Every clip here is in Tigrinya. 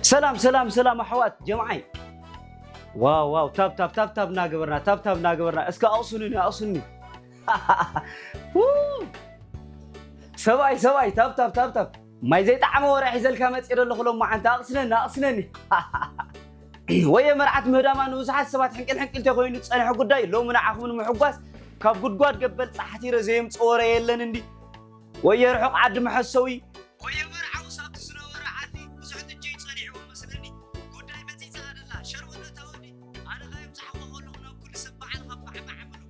ሰላም ሰላም ሰላም ኣሕዋት ጀምዓይ። ዋው ዋው፣ ታብ ታብ ታብ ታብ እናገበርና፣ ታብ ታብ እናገበርና፣ እስከ ኣቕሱንኒ ኣቕሱንኒ። ው! ሰብኣይ ሰብኣይ፣ ታብ ታብ ታብ ታብ። ማይ ዘይጠዓመ ወረ ሒዘልካ መፅእ ደለኹ ሎም መዓንቲ፣ ኣቕስነኒ ኣቕስነኒ። ወየ መርዓት ምህዳማ ንብዙሓት ሰባት ሕንቅል ሕንቅል ተኮይኑ ዝፀንሐ ጉዳይ ሎሚ ንዓኹም ንምሕጓስ ካብ ጉድጓድ ገበል ፃሕቲረ ዘየምፅእ ወረ የለን እንዲ። ወየ ርሑቕ ዓዲ መሐሰዊ፣ ወየ መርዓውስ ኣብቲ ዝነበረ ዓዲ ብዙሕ ጥጅ እዩ ጸኒሕዎ መስለኒ። ጉዳይ መጺጻ ኣደላ ሸርወለ ታወዲ። ኣነ ከ የብጻሕዎ ከለኹ ናብ ኩሉ ሰብ ባዕልኻ ባዕባዕ ብሎ።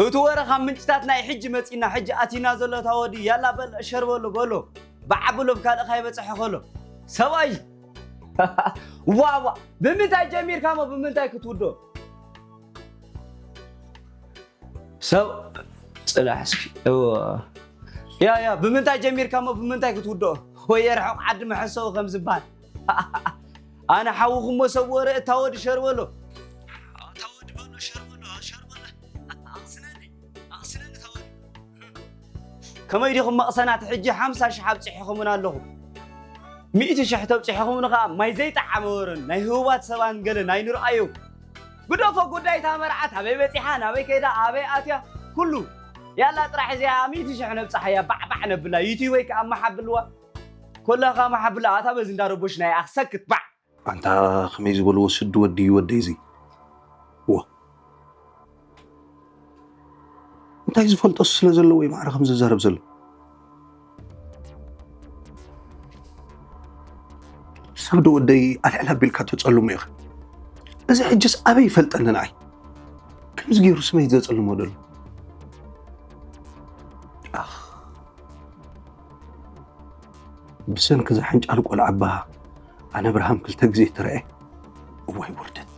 እቲ ወረ ካብ ምንጭታት ናይ ሕጂ መጺና ሕጂ ኣቲና ዘሎ ታወዲ ያላ በል ሸርበሎ በሎ። ባዕ ብሎ ብካልእ ካይበጽሐ ከሎ ሰብኣይ። ዋዋ፣ ብምንታይ ጀሚርካ እሞ ብምንታይ ክትውዶ? ሰብ ጽናሕ እስኪ። እዎ። ያ ያ፣ ብምንታይ ጀሚርካ እሞ ብምንታይ ክትውድኦ? ወይ ርሑቕ ዓዲ መሐሰዊ ከም ዝበሃል። ኣነ ሓውኹሞ ሰብ ወረ እታ ወዲ ሸርበሎ። እታ ወዲ በሎ ሸርበሎ ሸርበሎ። ኣቕስነኒ ኣቕስነኒ እታ ወዲ። ከመይ ዲኹም መቕሰናት ሕጂ ሓምሳ ሽሕ ኣብፂሕኹምና ኣለኹም። ሚእቲ ሽሕ ተብፂሕኹምኒ ኸዓ ማይ ዘይጠዓመ ወረን ናይ ህቡባት ሰባን ገለ ናይ ንርኣዮ። ግደፎ ጉዳይ እታ መርዓት ኣበይ በፂሓ ናበይ ከይዳ ኣበይ ኣትያ ኩሉ። ያላ ጥራሕ እዚኣ ሚእቲ ሽሕ ነብፅሓያ ባዕባዕ ነብላ ዩቲዩበይ ከዓ መሓብልዋ። ኮላኻ መሓብላ ኣታ በዚ እንዳረቦሽ ናይ ኣኽሰክት ባዕ። ኣንታ ከመይ ዝበልዎ ስዲ ወዲ እዩ ወደይ እዚ። ዋ እንታይ ዝፈልጦ ስለ ዘለዎ እዩ ማዕረ ከም ዝዛረብ ዘሎ። ሰብ ዶ ወደይ ኣልዕል ኣቢልካ ተጸልሞ ኢኻ። እዚ ሕጅስ ኣበይ ይፈልጠኒ ንዓይ። ከምዚ ገይሩ ስመይ ዘጸልሞ ደሎ። ኣኽ ብሰንኪ ዝሓንጫል ቆልዓ ኣባኻ ኣነ ኣብርሃም ክልተ ግዜ ተረኤ። እዋይ ውርደት።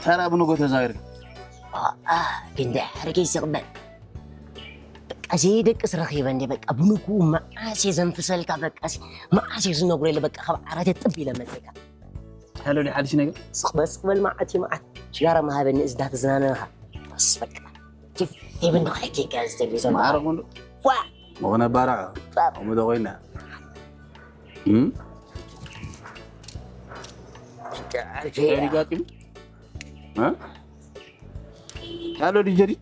ተራ ብንጎ ተዛዊር። ኣኣ፣ ግን ደሓር ከይስቕበል። በቃ ዘይደቅስ ረኺበ እንዴ፣ በቃ ብንኩ መዓስ እየ ዘንፍሰልካ፣ በቃ ሲ-፣ መዓስ እየ ዝነግሮ ኢለ፣ በቃ ካብ ዓራት ጥብ ኢለ መፅእካ። ሃሎ፣ ዲ ሓድሽ ነገር? ስቕበል፣ ስቕበል፣ መዓት እዩ መዓት። ሽጋራ መሃበኒ፣ እዚ እንዳተዝናነኻ። በስ በቃ። ቲፍ፣ ቲፍ እንዶ ከይከይካ ዝተብሊ ዘሎ። ማዕረ ኮንዶ? ዋ! መኾነ ባርዖ። ባብ። ከምኡ ዶ ኮይና? እም? እንታይ ዓርኪ እንታይ እያ? ሊጋጢም? እ? ሃሎ፣ ዲ ጀዲ?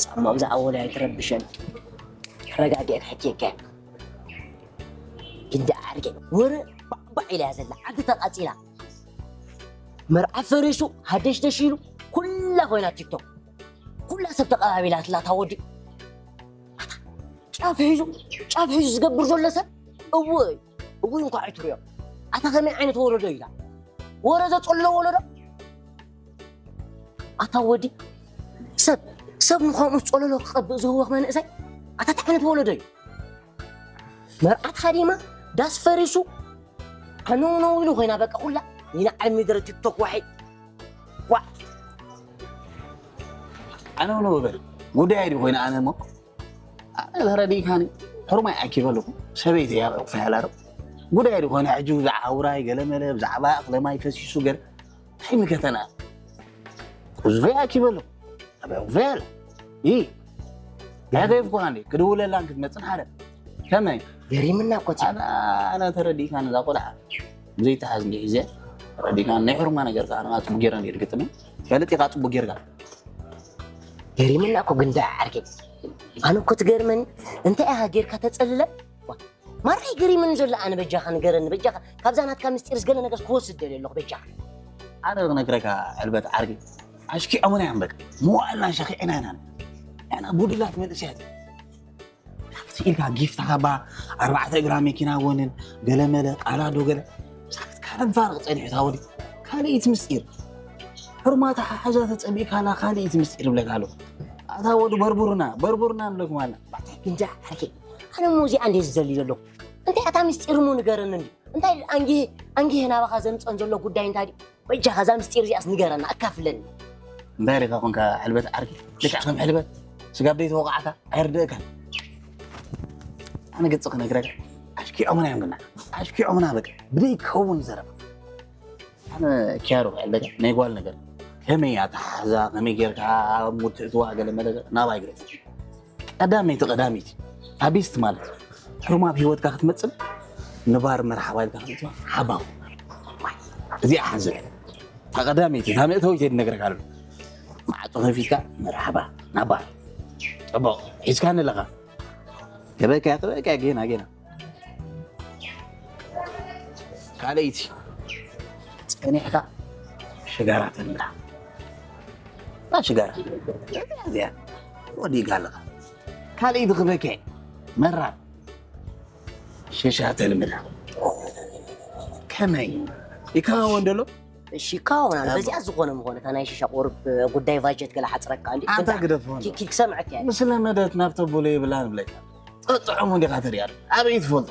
ጻማ ብዛዕባ ወላ ኣይትረብሸን። ተረጋጊዐ ክሕኪየካ። ግን ደኣ ዓርኪ ወረ ባዕባዕ ኢላ እያ ዘላ። ዓዲ ተቓጺላ። መርዓ ፈሪሱ፣ ሃደሽደሽ ኢሉ፣ ኩላ ኮይና ቲክቶክ። ኩላ ሰብ ተቐባቢላትላ፣ እታ ወዲ። ኣታ፣ ጫፍ ሒዙ፣ ጫፍ ሒዙ ዝገብር ዘሎ ሰብ፣ እውይ፣ እውይ፣ እንኳዕ ኣይትርእዮ። ኣታ፣ ከመይ ዓይነት ወለዶ እዩ፣ ኢላ። ወረ ዘጸሎ ወለዶ። ኣታ፣ ወዲ፣ ሰብ፣ ሰብ ንኸምኡ ጸለሎ ክቐብእ ዝህወኽ መንእሰይ፣ ኣታ፣ እንታይ ዓይነት ወለዶ እዩ? መርዓት ሃዲማ፣ ዳስ ፈሪሱ፣ ኣነውነው ኢሉ ኮይና በቃ ኩላ። ይንዓል ምድሪ ቲክቶክ ዋሒ። ዋ። ኣነውነው በል። ጉዳይ ድዩ ኮይና ኣነ እሞ? ኣነ ተረዲእካኒ። ሕሩማይ ኣኪበ ኣለኹ። ሰበይቲ እያ፣ ኣቑፈ ያላ ዶ? ጉዳይ ድዩ ኮይና ሕጂ ብዛዕባ ውራይ ገለመለ፣ ብዛዕባ እኽለ ማይ ፈሲሱ ገለ። እንታይ ምከተና? ቁዝፈ ኣኪበ ኣለኹ። ኣበይ ኣቑፈ ያላ? ይ። ኣገይፍኩኻ እንዴ? ክድውለላን ክትመጽን ሓደ። ከመይ? ገሪምና እኮ እቲ ኣነ፣ ኣነ ተረዲእካኒ እዛ ቆልዓ። ዘይተሓዝ እንዲህ ሒዘ። ተረዲእካኒ ናይ ሕሩማ ነገር ከኣ ኣነ ጽቡቅ ጌረ እንዲህ ድግጥም። ፈልጥ ኢኻ ጽቡቅ ጌርካ። ገሪምና እኮ ግን ደኣ ዓርኪ። ኣነ እኮ ትገርመኒ። እንታይ ኢኻ ጌርካ ተጸልለ? ዋ፣ ማራ እዩ ገሪምኒ ዘሎ ኣነ በጃኻ ንገረኒ በጃኻ። ካብዛ ናትካ ምስጢርስ ገለ ነገርስ ክወስድ ደልየ ኣለኹ በጃኻ። ኣነ ክነግረካ ሕልበት ዓርኪ። ኣሽኪዖምና እዮም በቃ። መዋእልና ሸኺዕና ኢና። ንሕና ቡድላት መንእሰያት። ስኢልካ ጊፍታ ካባ ኣርባዕተ እግራ መኪና ወንን ገለመለ ቃላዶ ገለ ሳክት ካረንፋርቕ ጸኒሑ ታወዲ ካልእት ምስጢር ሕርማታ ሓሓዛ ተጸቢእካላ ካልእት ምስጢር ብለካ ኣሎ። ኣታ ወዲ በርቡርና በርቡርና ንብለኩም ኣላ። ባታ ክንጃ ዓርኪ ኣነ እሞ እዚኣ እንዴ ዝደሊ ዘለኹ እንታይ ኣታ ምስጢር እሞ ንገረኒ እንዲ እንታይ ኣንጊሄ ኣንጊሄ ናባኻ ዘምጸን ዘሎ ጉዳይ እንታይ ድዩ? በጃኻ እዛ ምስጢር እዚኣስ ንገረና፣ ኣካፍለኒ። እንታይ ርኢኻ ኮንካ ሕልበት ዓርኪ? ልክዕ ከም ሕልበት ስጋብ ዘይተወቕዓካ ኣይርድእካን። ኣነ ገጽ ክነግረካ። ኣሽኪዖምና እዮም ግና ኣሽኪዖምና በቃ ብደይ ክኸውን ዘረባ ኣነ ኪያሮ ኣለጋ ናይ ጓል ነገር ከመይ ኣተሓሕዛ ከመይ ጌርካ ሙድ ትእትዋ ገለ መለ ናባይ ግለጽ ቀዳመይቲ ቀዳሚት ኣቢስት ማለት ሕሩም ኣብ ህይወትካ ክትመጽእ ንባር መርሓባ ኢልካ ክትእትዋ ሓባው እዚኣ ሓንዝር እታ ቀዳመይቲ እታ መእተዊት እየ ዝነግረካ ኣሎ ማዕጾ ከፊትካ መርሓባ ናባር ጽቡቕ ሒዝካኒ ኣለኻ ክበካ ክበካ ጌና ጌና ካልኣይቲ ጸኒሕካ ሽጋራ ተልምዳ ሽጋራ እዚኣ ወዲጋ ኣለኻ ካልኣይቲ ክበካ መራር ሽሻ ተልምዳ ከመይ ይከዋወን ደሎ እሺ ይከዋወናል በዚኣ ዝኾነ ምኾነ እታ ናይ ሽሻ ቁርብ ጉዳይ ቫጀት ገለ ሓፅረካ እንዲ ኣንታ ግደፎ ክሰምዐካ ምስለ መደት ናብ ተቦሎ ይብላ ንብለካ ጠጥዖም እንዲኻ ትሪኣ ኣበይ ትፈልጦ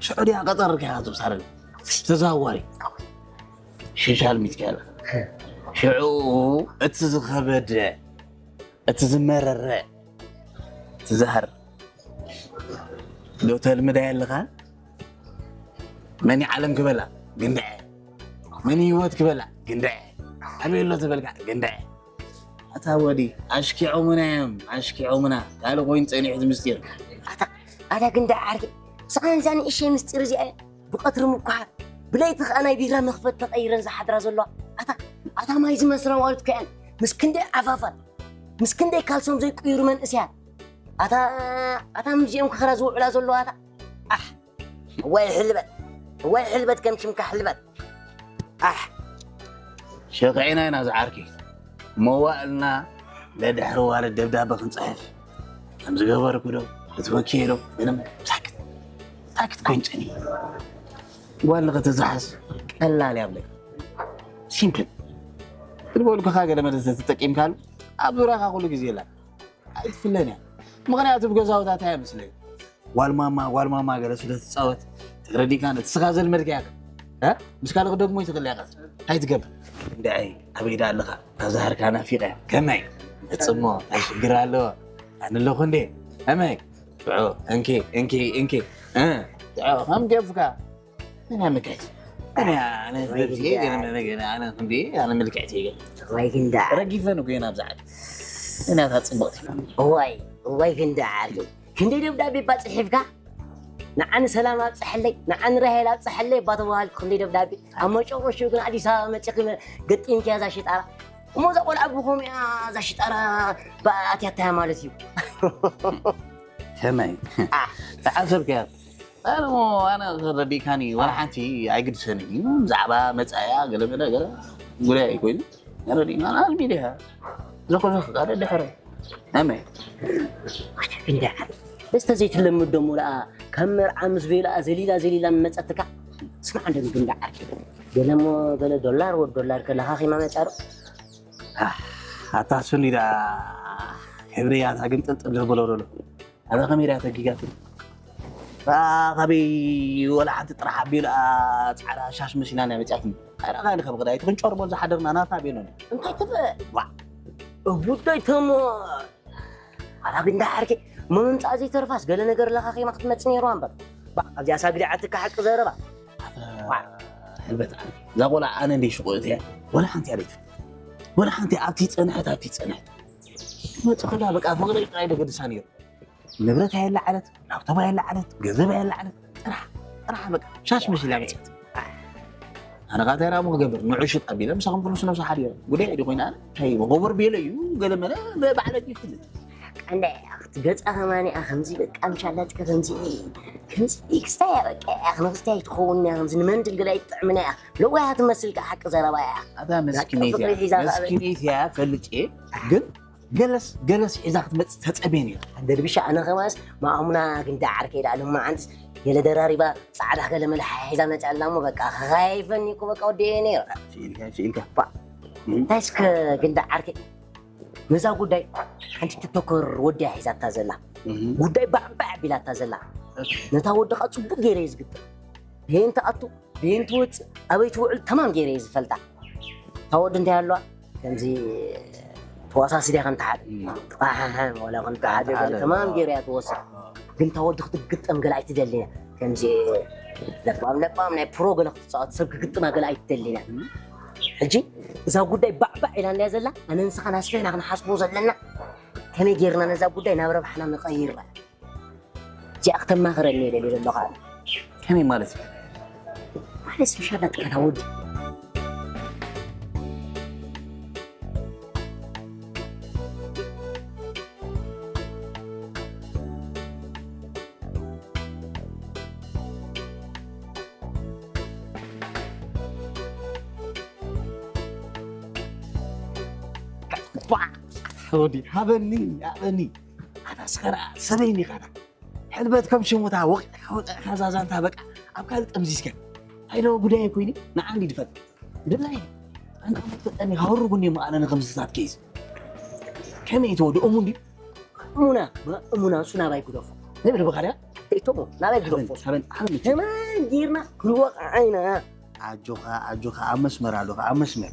ሽዑ ድያ ቀጠር ከያ ትብሳረኒ ተዛዋሪ ሽሻ ልሚትካ ያለ ሽዑ እቲ ዝኸበደ እቲ ዝመረረ እቲ ዝሃር ዶ ተልምዳ ያለኻ መን ዓለም ክበላ ግንድዐ መን ህይወት ክበላ ግንድዐ ኣበይ ኣሎ ተበልካ ግንድዐ ኣታ ወዲ ኣሽኪዖሙና እዮም ኣሽኪዖሙና ካልእ ኮይኑ ጸኒሑ እቲ ምስጢር ኣታ ኣታ ግንድዐ ዓርኪ ስኻ ንዛ ንእሸይ ምስጢር እዚኣ እያ ብቐትሪ ምኳሓ ብለይቲ ኸኣ ናይ ቢራ መኽፈት ተቐይረን ዝሓድራ ዘለዋ ኣታ ኣታ ማይ ዝመስላ ዋሉት ከኣን ምስ ክንደይ ዓፋፋት ምስ ክንደይ ካልሶም ዘይቅይሩ መንእሰያት ኣታ ኣታ ምስዚኦም ክኸራ ዝውዕላ ዘለዋ ኣታ ኣሕ እዋይ ሕልበት እዋይ ሕልበት ከም ሽምካ ሕልበት ኣሕ ሸኺዕና ኢና ዝዓርኪ መዋእልና ለድሕሪ ዋለ ደብዳበ ክንፅሕፍ ከም ዝገበርኩ ዶ ክትወኪየ ዶ ምንም ሳክት ሳክት ኮይን ጨኒ ጓል ንኸተዝሓዝ ቀላል እያ ብለካ ሲምፕል ክትበልኩኻ ገለ መለ ተተጠቂምካሉ ኣብ ዙሪያኻ ኩሉ ግዜ የላ ኣይትፍለን እያ ምኽንያቱ ብገዛውታታ እያ ምስለዩ ጓል ማማ ጓል ማማ ገለ ስለ ትፃወት ተረዲካ ነቲ ስኻ ዘልመድካ እያ ምስ ካልእ ክደግሞ ይትኽእል እያ እንታይ ትገብር እንድዐይ ኣበይ ዳ ኣለኻ ካብ ዝሃርካ ናፊቀ ከመይ እፅሞ እንታይ ሽግር ኣለዎ ኣነ ኣለኹ እንዴ ከመይ ሽዑ እንኪ እንኪ እንኪ ሽዑ ከም ገፍካ ኣነ ምልክዕቲ ኣነ ኣነ ኣነ ኣነ ክንዲ ኣነ ምልክዕቲ እየ ወይ ክንዳ ረጊፈን እኮ ኢና ብዛዕባ እናታ ጽቡቕቲ እዋይ እዋይ ክንዳ ዓርኪ ክንደይ ደብዳቤ እባ ጽሒፍካ ንዓኒ ሰላም ኣብጽሐለይ ንዓኒ ራሄል ኣብጽሐለይ እባ ተባሃልኩ ክንደይ ደብዳቤ ኣብ መጨረሽኡ ግን ኣዲስ ኣበባ መጺኺ ገጢምክያ እዛ ሽጣራ እሞ እዛ ቆልዓ ብኸምኡ እያ እዛ ሽጣራ ኣትያታያ ማለት እዩ ከመይ ተሓሰብክያ ኣነ ኣነ ረዲእካኒ ዋላ ሓንቲ ኣይግድሰን እዩ ብዛዕባ መፃያ ገለመለ ገለ ጉዳይ ኣይኮይኑ ረዲእና ንዓል ሚድያ ዘኮነ ፍቃደ ድሕረ ኣመይ እንዳ በስተ ዘይትለምድ ደሞ ደኣ ከም መርዓ ምስ ቤላ ዘሊላ ዘሊላ መጸትካ ስማዕ እንደ ምግንዳ ዓርኪ ገለሞ ገለ ዶላር ወድ ዶላር ከለኻ ኺማ መጻ ዶ ኣታ ሱኒ ደኣ ክብሪ እያ እታ ግምጥልጥል ዘበሎ ደሎ ኣዛ ከመይ ደኣ ተጊጋትኒ ካበይ ወላ ሓንቲ ጥራሕ ኣቢሉ ፃዕዳ ሻሽ መሲላና መፅያትኒ ካይረኣኻኒ ከም ቅዳይ ትክንጨርቦ ዝሓደርና ናታ ኣቤሎኒ እንታይ ትበ ጉዳይ ተሞ ኣላ ግንዳ ሓርኪ ምምፃእ ዘይተርፋስ ገለ ነገር ለኻኺማ ክትመፅ ነይርዋ እምበር ኣብዚኣ ሳግዲ ዓትካ ሓቂ ዘረባ ሕልበት እዛ ቆልዓ ኣነ እንደ ሽቆ እያ ወላ ሓንቲ ኣቤት ወላ ሓንቲ ኣብቲ ፀንሐት ኣብቲ ፀንሐት መፅእ ከላ በቃ ፍቅሪ ጥራይ ደገድሳ ነይሩ ንብረት ኣየላዓለት፣ ላፕቶፕ ኣየላዓለት፣ ገንዘብ ኣየላዓለት፣ ጥራሕ ጥራሕ በቃ ሻሽ መሲላ መፅያት። ኣነ ከዓ እንታይ ደኣ ክገብር ንዑ ሽጥ ኣቢለ ምሳኹም ክንሱ ነብሲ ሓዲረ ጉዳይ ዲ ኮይና እንታይ መጎበር ቤለ እዩ ገለ መለ ባዕለ ይፍልጥ። ቀንዳ እያ ክትገፃ ከማን እያ ከምዚ በቃ ምሻላትከ ከምዚ ከምዚ ክስታይ እያ በቃ እያ ክንክስታይ ትኸውን እያ ከምዚ ንመንድል ገላ ይጥዕምና እያ ለዋያ ትመስል ከዓ ሓቂ ዘረባ እያ ኣታ መስኪነይት እያ መስኪነይት እያ ፈልጥ እየ ግን ገለስ ገለስ ሒዛ ክትመፅእ ተፀብየ ነይረ። ደርቢሻ ኣነ ኸማስ ማእሙና ግንዳ ዓርከይ ደኣ ሎማዓንትስ ገለ ደራሪባ ፃዕዳ ገለ መልሓ ሒዛ መፅኣ ኣላ እሞ በቃ ኸኻይፈኒ እኮ በቃ ወዲኤ ነይረ። ስኢልካ ስኢልካ። እንታይ እስከ ግንዳ ዓርከይ ነዛ ጉዳይ ሓንቲ ቲክቶከር ወዲያ ሒዛታ ዘላ ጉዳይ ባዕባዕ ኣቢላታ ዘላ ነታ ወዲ ከዓ ፅቡቅ ገይረ እየ ዝግጥም። ብየን ትኣቱ ብየን ትወፅእ ኣበይ ትውዕል ተማም ገይረ እየ ዝፈልጣ። እታ ወዲ እንታይ ኣለዋ ከምዚ ተዋሳሲ ድያ ከምቲ ሓደ ጣሓሓ ወላ ከምቲ ሓደ ገለ ተማም ገይረ እያ ትወስድ። ግን እታ ወዲ ክትግጠም ገለ ኣይትደልን እያ። ከምዚ ለባም ለባም ናይ ፕሮ ገለ ክትፃወት ሰብ ክግጥማ ገለ ኣይትደሊና። ሕጂ እዛ ጉዳይ ባዕባዕ ኢላ እንድያ ዘላ፣ ኣነ ንስኻ ናስፈና ክንሓስቦ ዘለና። ከመይ ጌርና ነዛ ጉዳይ ናብ ረብሓና ንቐይራ? እዚኣ ክተማኽረኒ እየ ደልየ ዘለኹ። ከመይ ማለት እዩ? ማለት ምሻላ ትከና ወዲ። ወዲ ሃበኒ፣ ሃበኒ። ኣታ ስኸራ ሰበይኒ ኻና። ሕልበት ከም ሽሙታ ወቂዕካ ወቂዕካ ዛዛንታ በቃ ኣብ ካልእ ጠምዚዝካ። ኣይዶ ጉዳይ ኮይኒ ንዓንዲ ድፈት። ድላይ ኣንተ መጥፈጠኒ ሃወሩ ጉኒ ማዕለኒ ከምዝታት ኬዝ። ከመይ ትወድኦም እንዲ? እሙና፣ እሙና፣ እሱ ናባይ ግደፎ። ንብል ብኻርያ? እቶሞ፣ ናባይ ግደፎ። ሓበን፣ ሓበን፣ ሓበን። ከማን ጌርና ክንወቕዓ ኢና። ኣጆኻ፣ ኣጆኻ፣ ኣብ መስመር ኣሎኻ፣ ኣብ መስመር።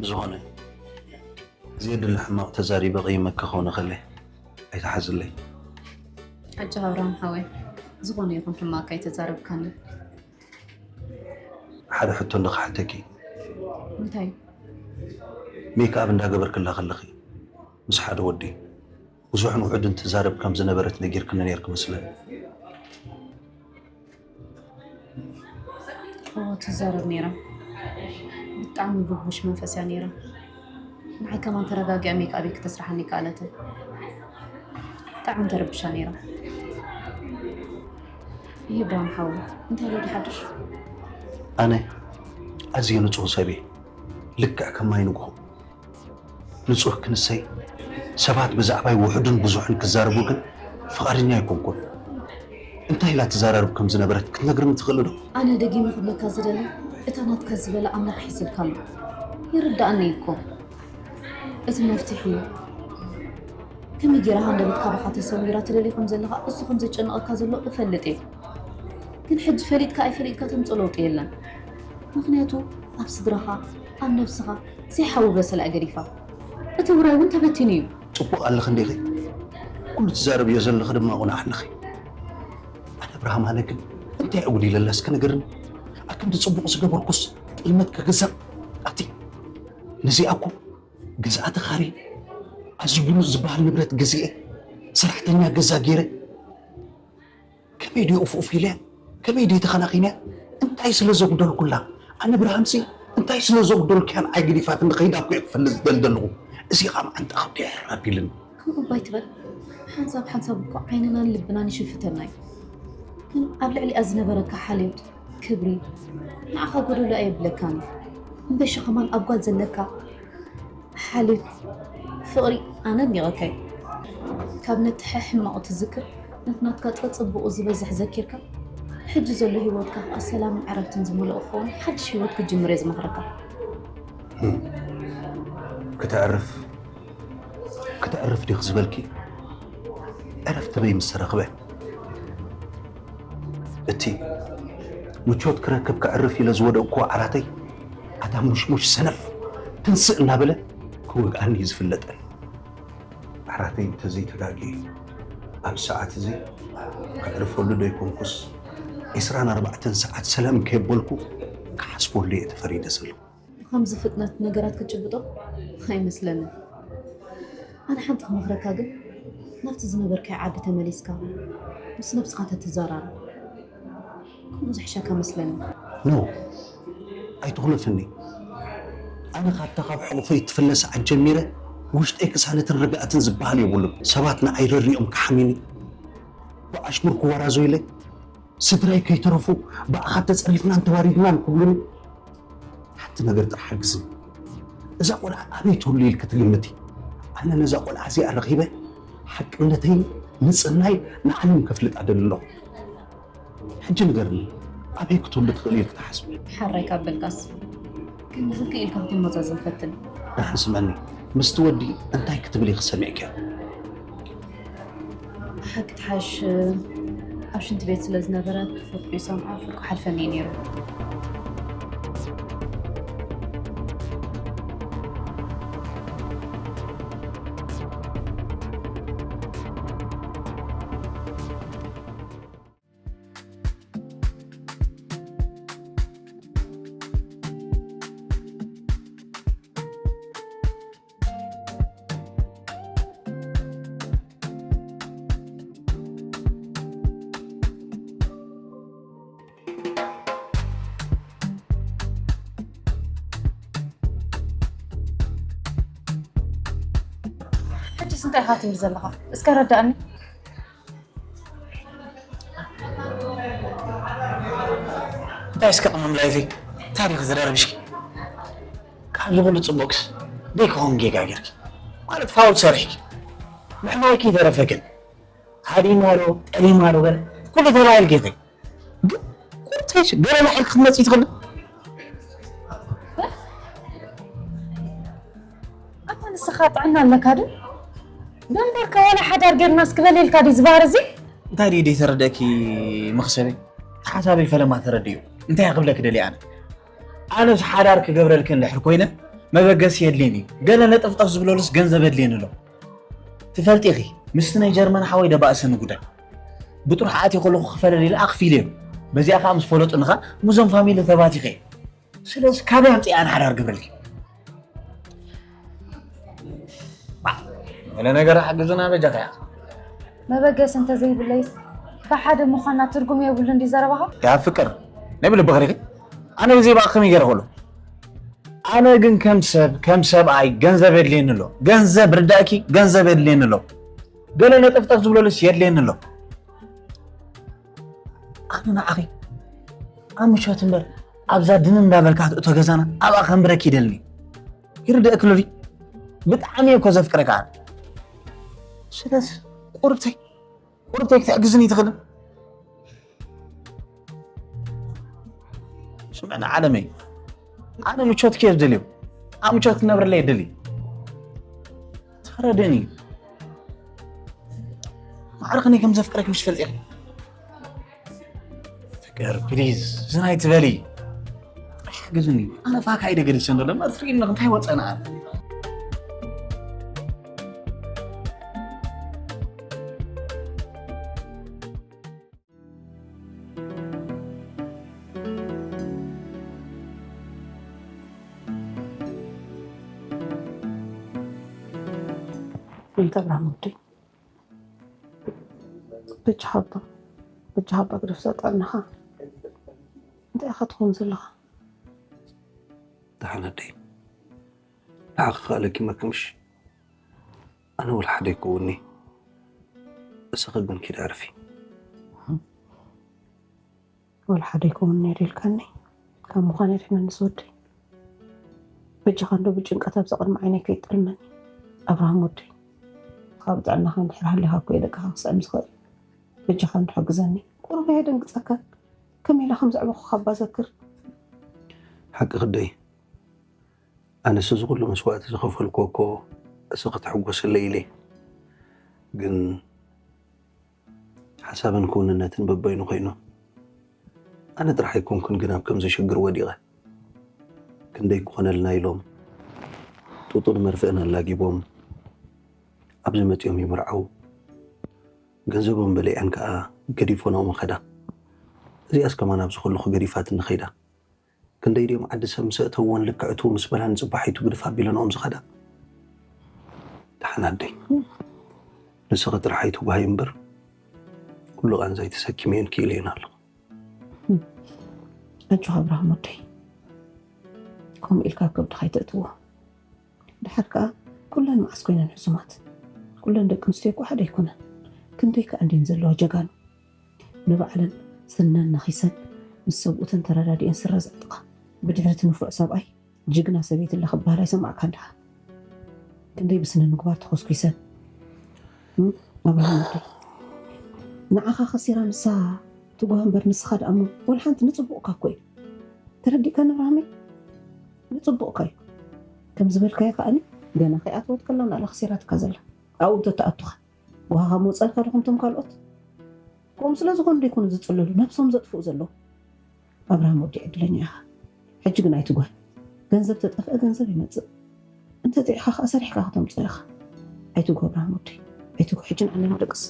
ብዝኾነ፣ ዘየድሊ ሕማቕ ተዛሪበ ቀይመካ ክኾነ ከለ ኣይትሓዝለይ። ኣጆኻ ኣብርሃም ሓወይ፣ ዝኾነ ይኹን ሕማቕ ከይተዛረብካኒ። ሓደ ሕቶ እንዶ ክሓተኪ። እንታይ? ሜክኣፕ እንዳገበርክላ ከለኺ ምስ ሓደ ወዲ ብዙሕን ውሑድን ትዛረብ ከም ዝነበረት ነጊርክኒ ነይርኪ መስለኒ። እወ፣ ትዛረብ ነይራ። ብጣዕሚ ብቡሽ መንፈስ እያ ነይራ። ንዓይ ከማን ተረጋጊኣ ሜክኣበይ ክተስርሓኒ ከኣለትን። ብጣዕሚ ተረቢሻ ነይራ። ይህ ብርሃን ሓወይ፣ እንታይ ኣሎ ሓድሽ? ኣነ ኣዝየ ንጹህ ሰብ እየ። ልክዕ ከም ማይ ንግሆ። ንጹህ ክንሰይ፣ ሰባት ብዛዕባይ ውሑድን ብዙሕን ክዛረቡ ግን ፍቓደኛ ኣይኮንኩን። እንታይ ኢላ ትዘራረብ ከም ዝነበረት ክትነግርኒ ትኽእሊ ዶ? ኣነ ደጊመ ክብለካ ዝደሊ፣ እታ ናትካ ዝበለ ኣምላኽ ሒዝልካ ኣሎ። ይርድኣኒ እዩ እኮ። እቲ መፍትሒ እዩ። ከመይ ጌራ ሃንደበት ካባኻ ተሰዊራ ትደሊ ከም ዘለኻ፣ እሱ ከም ዘጨንቐካ ዘሎ እፈልጥ እየ። ግን ሕጂ ፈሊጥካ ኣይፈሊጥካ ተምጽኦ ለውጢ የለን። ምኽንያቱ ኣብ ስድራኻ፣ ኣብ ነብስኻ ዘይሓዊ በሰላ እያ ገዲፋ። እቲ ውራይ እውን ተበቲኑ እዩ። ጽቡቕ ኣለኺ እንዲኺ። ኩሉ ትዛረብዮ ዘለኺ ድማ ቁኑዕ ኣለኺ። ኣነ ኣብርሃም ኣነ ግን እንታይ ኣጉዲለላ እስከ ንገርኒ? ኣክንዲ ጽቡቕ ዝገበርኩስ ጥልመት ክግዛእ ኣቲ ነዚኣ እኮ ገዝኣ ተኻሪ ኣዝዩ ብሉጽ ዝበሃል ንብረት ገዚኤ ሰራሕተኛ ገዛ ገይረ ከመይ ድዩ ኡፍ ኡፍ ኢለ? ከመይ ድዩ ተኸናኺነ? እንታይ ስለ ዘጉደልኩላ? ኣነ ብርሃንሲ እንታይ ስለ ዘጉደልኩ እያ ንዓይ ገዲፋትኒ ከይዳ እኮ እየ ክፈልጥ ዝደሊ ዘለኹ። እዚ ኸኣ መዓንጣ ከብዲ ሕር ኣቢልኒ። ከምኡ እባ ኣይትበል። ሓንሳብ ሓንሳብ እኮ ዓይንናን ልብናን ይሽፍተና እዩ። ግን ኣብ ልዕሊኣ ዝነበረካ ሓልዮት፣ ክብሪ፣ ንዓኻ ጎደሎ ኣየብለካን እዩ። እምበሺ ኸማን ኣብ ጓል ዘለካ ሓልዮት ፍቕሪ ኣነ ኣድኒቐካ እየ። ካብ ነቲ ሕማቑ ትዝክር፣ ነቲ ናትካ ጸጽቡቑ ዝበዝሕ ዘኪርካ፣ ሕጂ ዘሎ ህይወትካ ከኣ ሰላምን ዕረፍትን ዝመልኦ ክኸውን ሓድሽ ህይወት ክትጅምር እየ ዝመኽረካ። ህም። ክተዕርፍ፣ ክተዕርፍ ዲኺ ዝበልኪ? ዕረፍቲ በይ ምስ ተረኽበ? እቲ ምቾት ክረክብ ከዕርፍ ኢለ ዝወደቕኩዎ ዓራተይ፣ ኣታ ሙሽሙሽ ሰነፍ፣ ትንስእ እናበለ ክወግኣኒ እዩ ዝፍለጠኒ። ዓራተይ እንተዘይተጋግየ፣ ኣብ ሰዓት እዚ ከዕርፈሉ ዶ ኣይኮንኩስ፣ ዒስራን ኣርባዕተን ሰዓት ሰላም ከየበልኩ ክሓስበሉ እየ ተፈሪደ ዘለኹ። ብኸምዚ ፍጥነት ነገራት ክትጭብጦ ኣይመስለንን። ኣነ ሓንቲ ክመኽረካ ግን፣ ናብቲ ዝነበርካዮ ዓዲ ተመሊስካ ምስ ነብስኻ ተትዘራረብ፣ ከምኡ ዝሕሸካ መስለኒ። ኖ፣ ኣይትኹለፍኒ። ኣነ ካብታ ካብ ሕቑፈይ እትፍለ ሰዓት ጀሚረ ውሽጠይ ቅሳነትን ርግኣትን ዝበሃል የብሉን። ሰባት ንዓይ ረሪኦም ክሓምዩኒ፣ ብኣሽሙር ክወራዘዩለይ፣ ስድራይ ከይተረፉ ብኣኻ ተጸሪፍናን ተዋሪድናን ክብሉኒ፣ ሓንቲ ነገር ጥራሕ ሓግዝኒ። እዛ ቆልዓ ኣበይ ትህሉ ኢልኪ ትግምቲ? ኣነ ነዛ ቆልዓ እዚኣ ረኺበ ሓቅነተይን ንጽህናይ ንዓለም ከፍልጣ ደሊ ኣለኹ። ሕጂ ንገርኒ፣ ኣበይ ክትህሉ ትኽእል ኢልኪ ትሓስቢ? ሓራይ ካብ በልካስ ግን ብዝከ ኢልካ ክትመዛዘን ፈትን። ደሓን ስምዕኒ፣ ምስቲ ወዲ እንታይ ክትብሊ ክሰሚዕኪ? ሓቂ ትሓሽ ኣብ ሽንቲ ቤት ስለ ዝነበረ ፍርቁ ይሰምዖ ፍርቁ ሓልፈኒ እዩ ነይሩ። ሕጅስ እንታይ ኢኻ ትብል ዘለኻ? እስከ ረዳእኒ። እንታይ እስከ ቅመም ላይፈይ ታሪክ ዝደርብሽኪ ካብዚ ኩሉ ፅቡቅስ ደይ ክኾን ጌጋ ጌርኪ ማለት ፋውል ሰሪሕኪ ምሕማይኪ ይተረፈ ግን ሃዲማ ዶ ጠሊማ ዶ ገለ ኩሉ ተባሂልኪ ኢኺ ግን ቁርተሽ ገለ ናሕልክ ክትመፅእ ትኽእል ኣታ ንስኻ ጥዕና ኣለካ ዶ ደንበርካ ዋላ ሓዳር ጌርና እስክበል ኢልካ ድዩ ዝበሃል እዚ እንታይ ድዩ ደይተረደእኪ መኽሰበይ ሓሳበይ ፈለማ ተረድዩ እንታይ ክብለኪ ደልየ ኣነ ኣነስ ሓዳር ክገብረልኪ እንድሕር ኮይነ መበገሲ የድልየኒ እዩ ገለ ነጠፍጠፍ ዝብለሉስ ገንዘብ የድልየኒ ኣሎ ትፈልጢ ኢኺ ምስቲ ናይ ጀርመን ሓወይ ደባእሰኒ ጉዳይ ብጥሩሕ ኣትየ ከለኹ ክፈለል ኢለ ኣኽፊለዮም በዚኣ ከዓ ምስ ፈለጡኒ ከዓ ምስዞም ፋሚሊ ተባቲኸ እየ ስለዚ ካበይ ኣምፅአ ኣነ ሓዳር ግብረልኪ ገለ ነገር ሓግዝና በጃኻ መበገሲ እንተዘይብለይስ ብሓደ ምዃንና ትርጉም የብሉ እንዲ ዘረባኻ ያ ፍቅር ናይ ብልቢ ኸሪኺ ኣነ ብዘይ በኣ ከመይ ገይረ ከሎ ኣነ ግን ከም ሰብ ከም ሰብኣይ ገንዘብ የድልየኒ ኣሎ ገንዘብ ርዳእኪ ገንዘብ የድልየኒ ኣሎ ገለ ነጠፍጠፍ ዝብለሉስ የድልየኒ ኣሎ ኣነ ንዓኺ ኣብ ምሸት እምበር ኣብዛ ድን እንዳበልካ ትእቶ ገዛና ኣብኣ ከንብረኪ ይደልኒ ይርደእክሎ ድዩ ብጣዕሚ እኮ ዘፍቅረካ ኣነ ስለዚ ቁርብተይ ቁርብተይ ክትሕግዝኒ ትኽእልን ስምዕና ዓለመይ ኣነ ምቾትኪ እየ ዝደልዮ ኣብ ምቾት ክትነብረለይ እየ ደሊ ተረደኒ ማዕረ ከመይ ከም ዘፍቅረኪ ምሽ ትፈልጢ ፍቅር ፕሊዝ ዝናይ ትበሊ ሓግዝኒ ኣነ ፋካ ኢደ ገዲሰ እንዶ ለማ ትርእኒ እንታይ ወፀና ኣነ እንተ ብርሃን ወደይ በጃኻ እባ በጃኻ እባ ግደፍ እዛ ጥዕናኻ እንታይ ኢኻ ትኸውን ዘለኻ ደሓን ኣደይ ንዓኺ ከኣ ለኪመኪ ምሽ ኣነ ወላ ሓደ ኣይከውንኒ እስኺ ግን ኪዲ ዕረፊ ወላ ሓደ ኣይከውንኒ ዲልካኒ ካብ ምዃን የድሕነኒ ዝወደይ በጃኻ እንዶ ብጭንቀት ኣብዚ ቅድሚ ዓይነይ ከይትጠልመኒ ኣብርሃም ወደይ ካብ ጥዕናኻ እንድሕር ሃሊኻ እኮ እየ ደቅኻ ክስዕም ዝኽእል በጃኻ እንዶ ሓግዘኒ ቁሩብ እየ ደንግጸካ ከመይ ኢለ ከም ዘዕበኹኻ እባ ዘክር ሓቂ ክደይ ኣነስ እዚ ኩሉ መስዋእቲ ዝኸፈልኩዎ እኮ እስኺ ክትሕጎስለይ ኢለ ግን ሓሳብን ክውንነትን በበይኑ ኮይኑ ኣነ ጥራሕ ኣይኮንኩን ግን ኣብ ከምዚ ሽግር ወዲቐ ክንደይ ክኾነልና ኢሎም ጡጡን መርፍእን ኣላጊቦም ኣብዚ መፂኦም ይምርዓው ገንዘቦም በሊዐን ከዓ ገዲፎንኦም ኸዳ እዚኣስ ከማን ኣብዚ ኩሉ ክገዲፋትኒ ኸይዳ ክንደይ ድዮም ዓዲ ሰብ ምስ ኣእተውወን ልክዕቱ ምስ በላን ጽባሒቱ ግድፍ ኣቢለንኦም ዝኸዳ ደሓን ኣደይ ንስኺ ጥራሕ ኣይትጓሃይ እምበር ኩሉ ቃንዛይ ተሰኪመዮን ክኢለዮን ኣለኹ ኣጆኻ ኣብርሃም ወደይ ከምኡ ኢልካ ኣብ ከብድኻ ኣይተእትዎ ድሓር ከኣ ኩለን መዓስ ኮይነን ሕሱማት ኩለን ደቂ ኣንስትዮ እኮ ሓደ ኣይኮነን ክንደይ ከኣ እንድየን ዘለዋ ጀጋኑ ንባዕለን ስነን ነኺሰን ምስ ሰብኡተን ተረዳዲኤን ስረ ዘዕጥቓ ብድሕሪ እቲ ንፉዕ ሰብኣይ ጅግና ሰበይቲ ኣላ ክበሃል ኣይሰማዕካን ድኻ ክንደይ ብስነ ምግባር ተኾስኲሰን ኣብርሃም ወደይ ንዓኻ ከሲራ ንሳ ትጓህ እምበር ንስኻ ደኣ እሞ ወላ ሓንቲ ንጽቡቕካ እኮ እዩ። ተረዲእካኒ ብርሃመይ? ንጽቡቕካ እዩ። ከም ዝበልካዮ ከኣኒ ገና ከይኣተወት ከላ ንኣላ ክሲራትካ ዘላ። ኣብኡ እንተትኣቱኻ ጓሃኻ ምውጻልካ ዶ ከምቶም ካልኦት? ከምኡ ስለ ዝኾኑ ዶ ይኮኑ ዝጽለሉ ነብሶም ዘጥፍኡ ዘለዉ? ኣብርሃም ወዲ ዕድለኛ ኢኻ። ሕጂ ግን ኣይትጓህ። ገንዘብ ተጠፍአ ገንዘብ ይመጽእ። እንተ ጥዒኻ ከኣ ሰሪሕካ ከተምጽኦ ኢኻ። ኣይትጉህ ኣብርሃም ወዲ። ኣይትጉህ። ሕጂ ንዓኒ ደቅስ።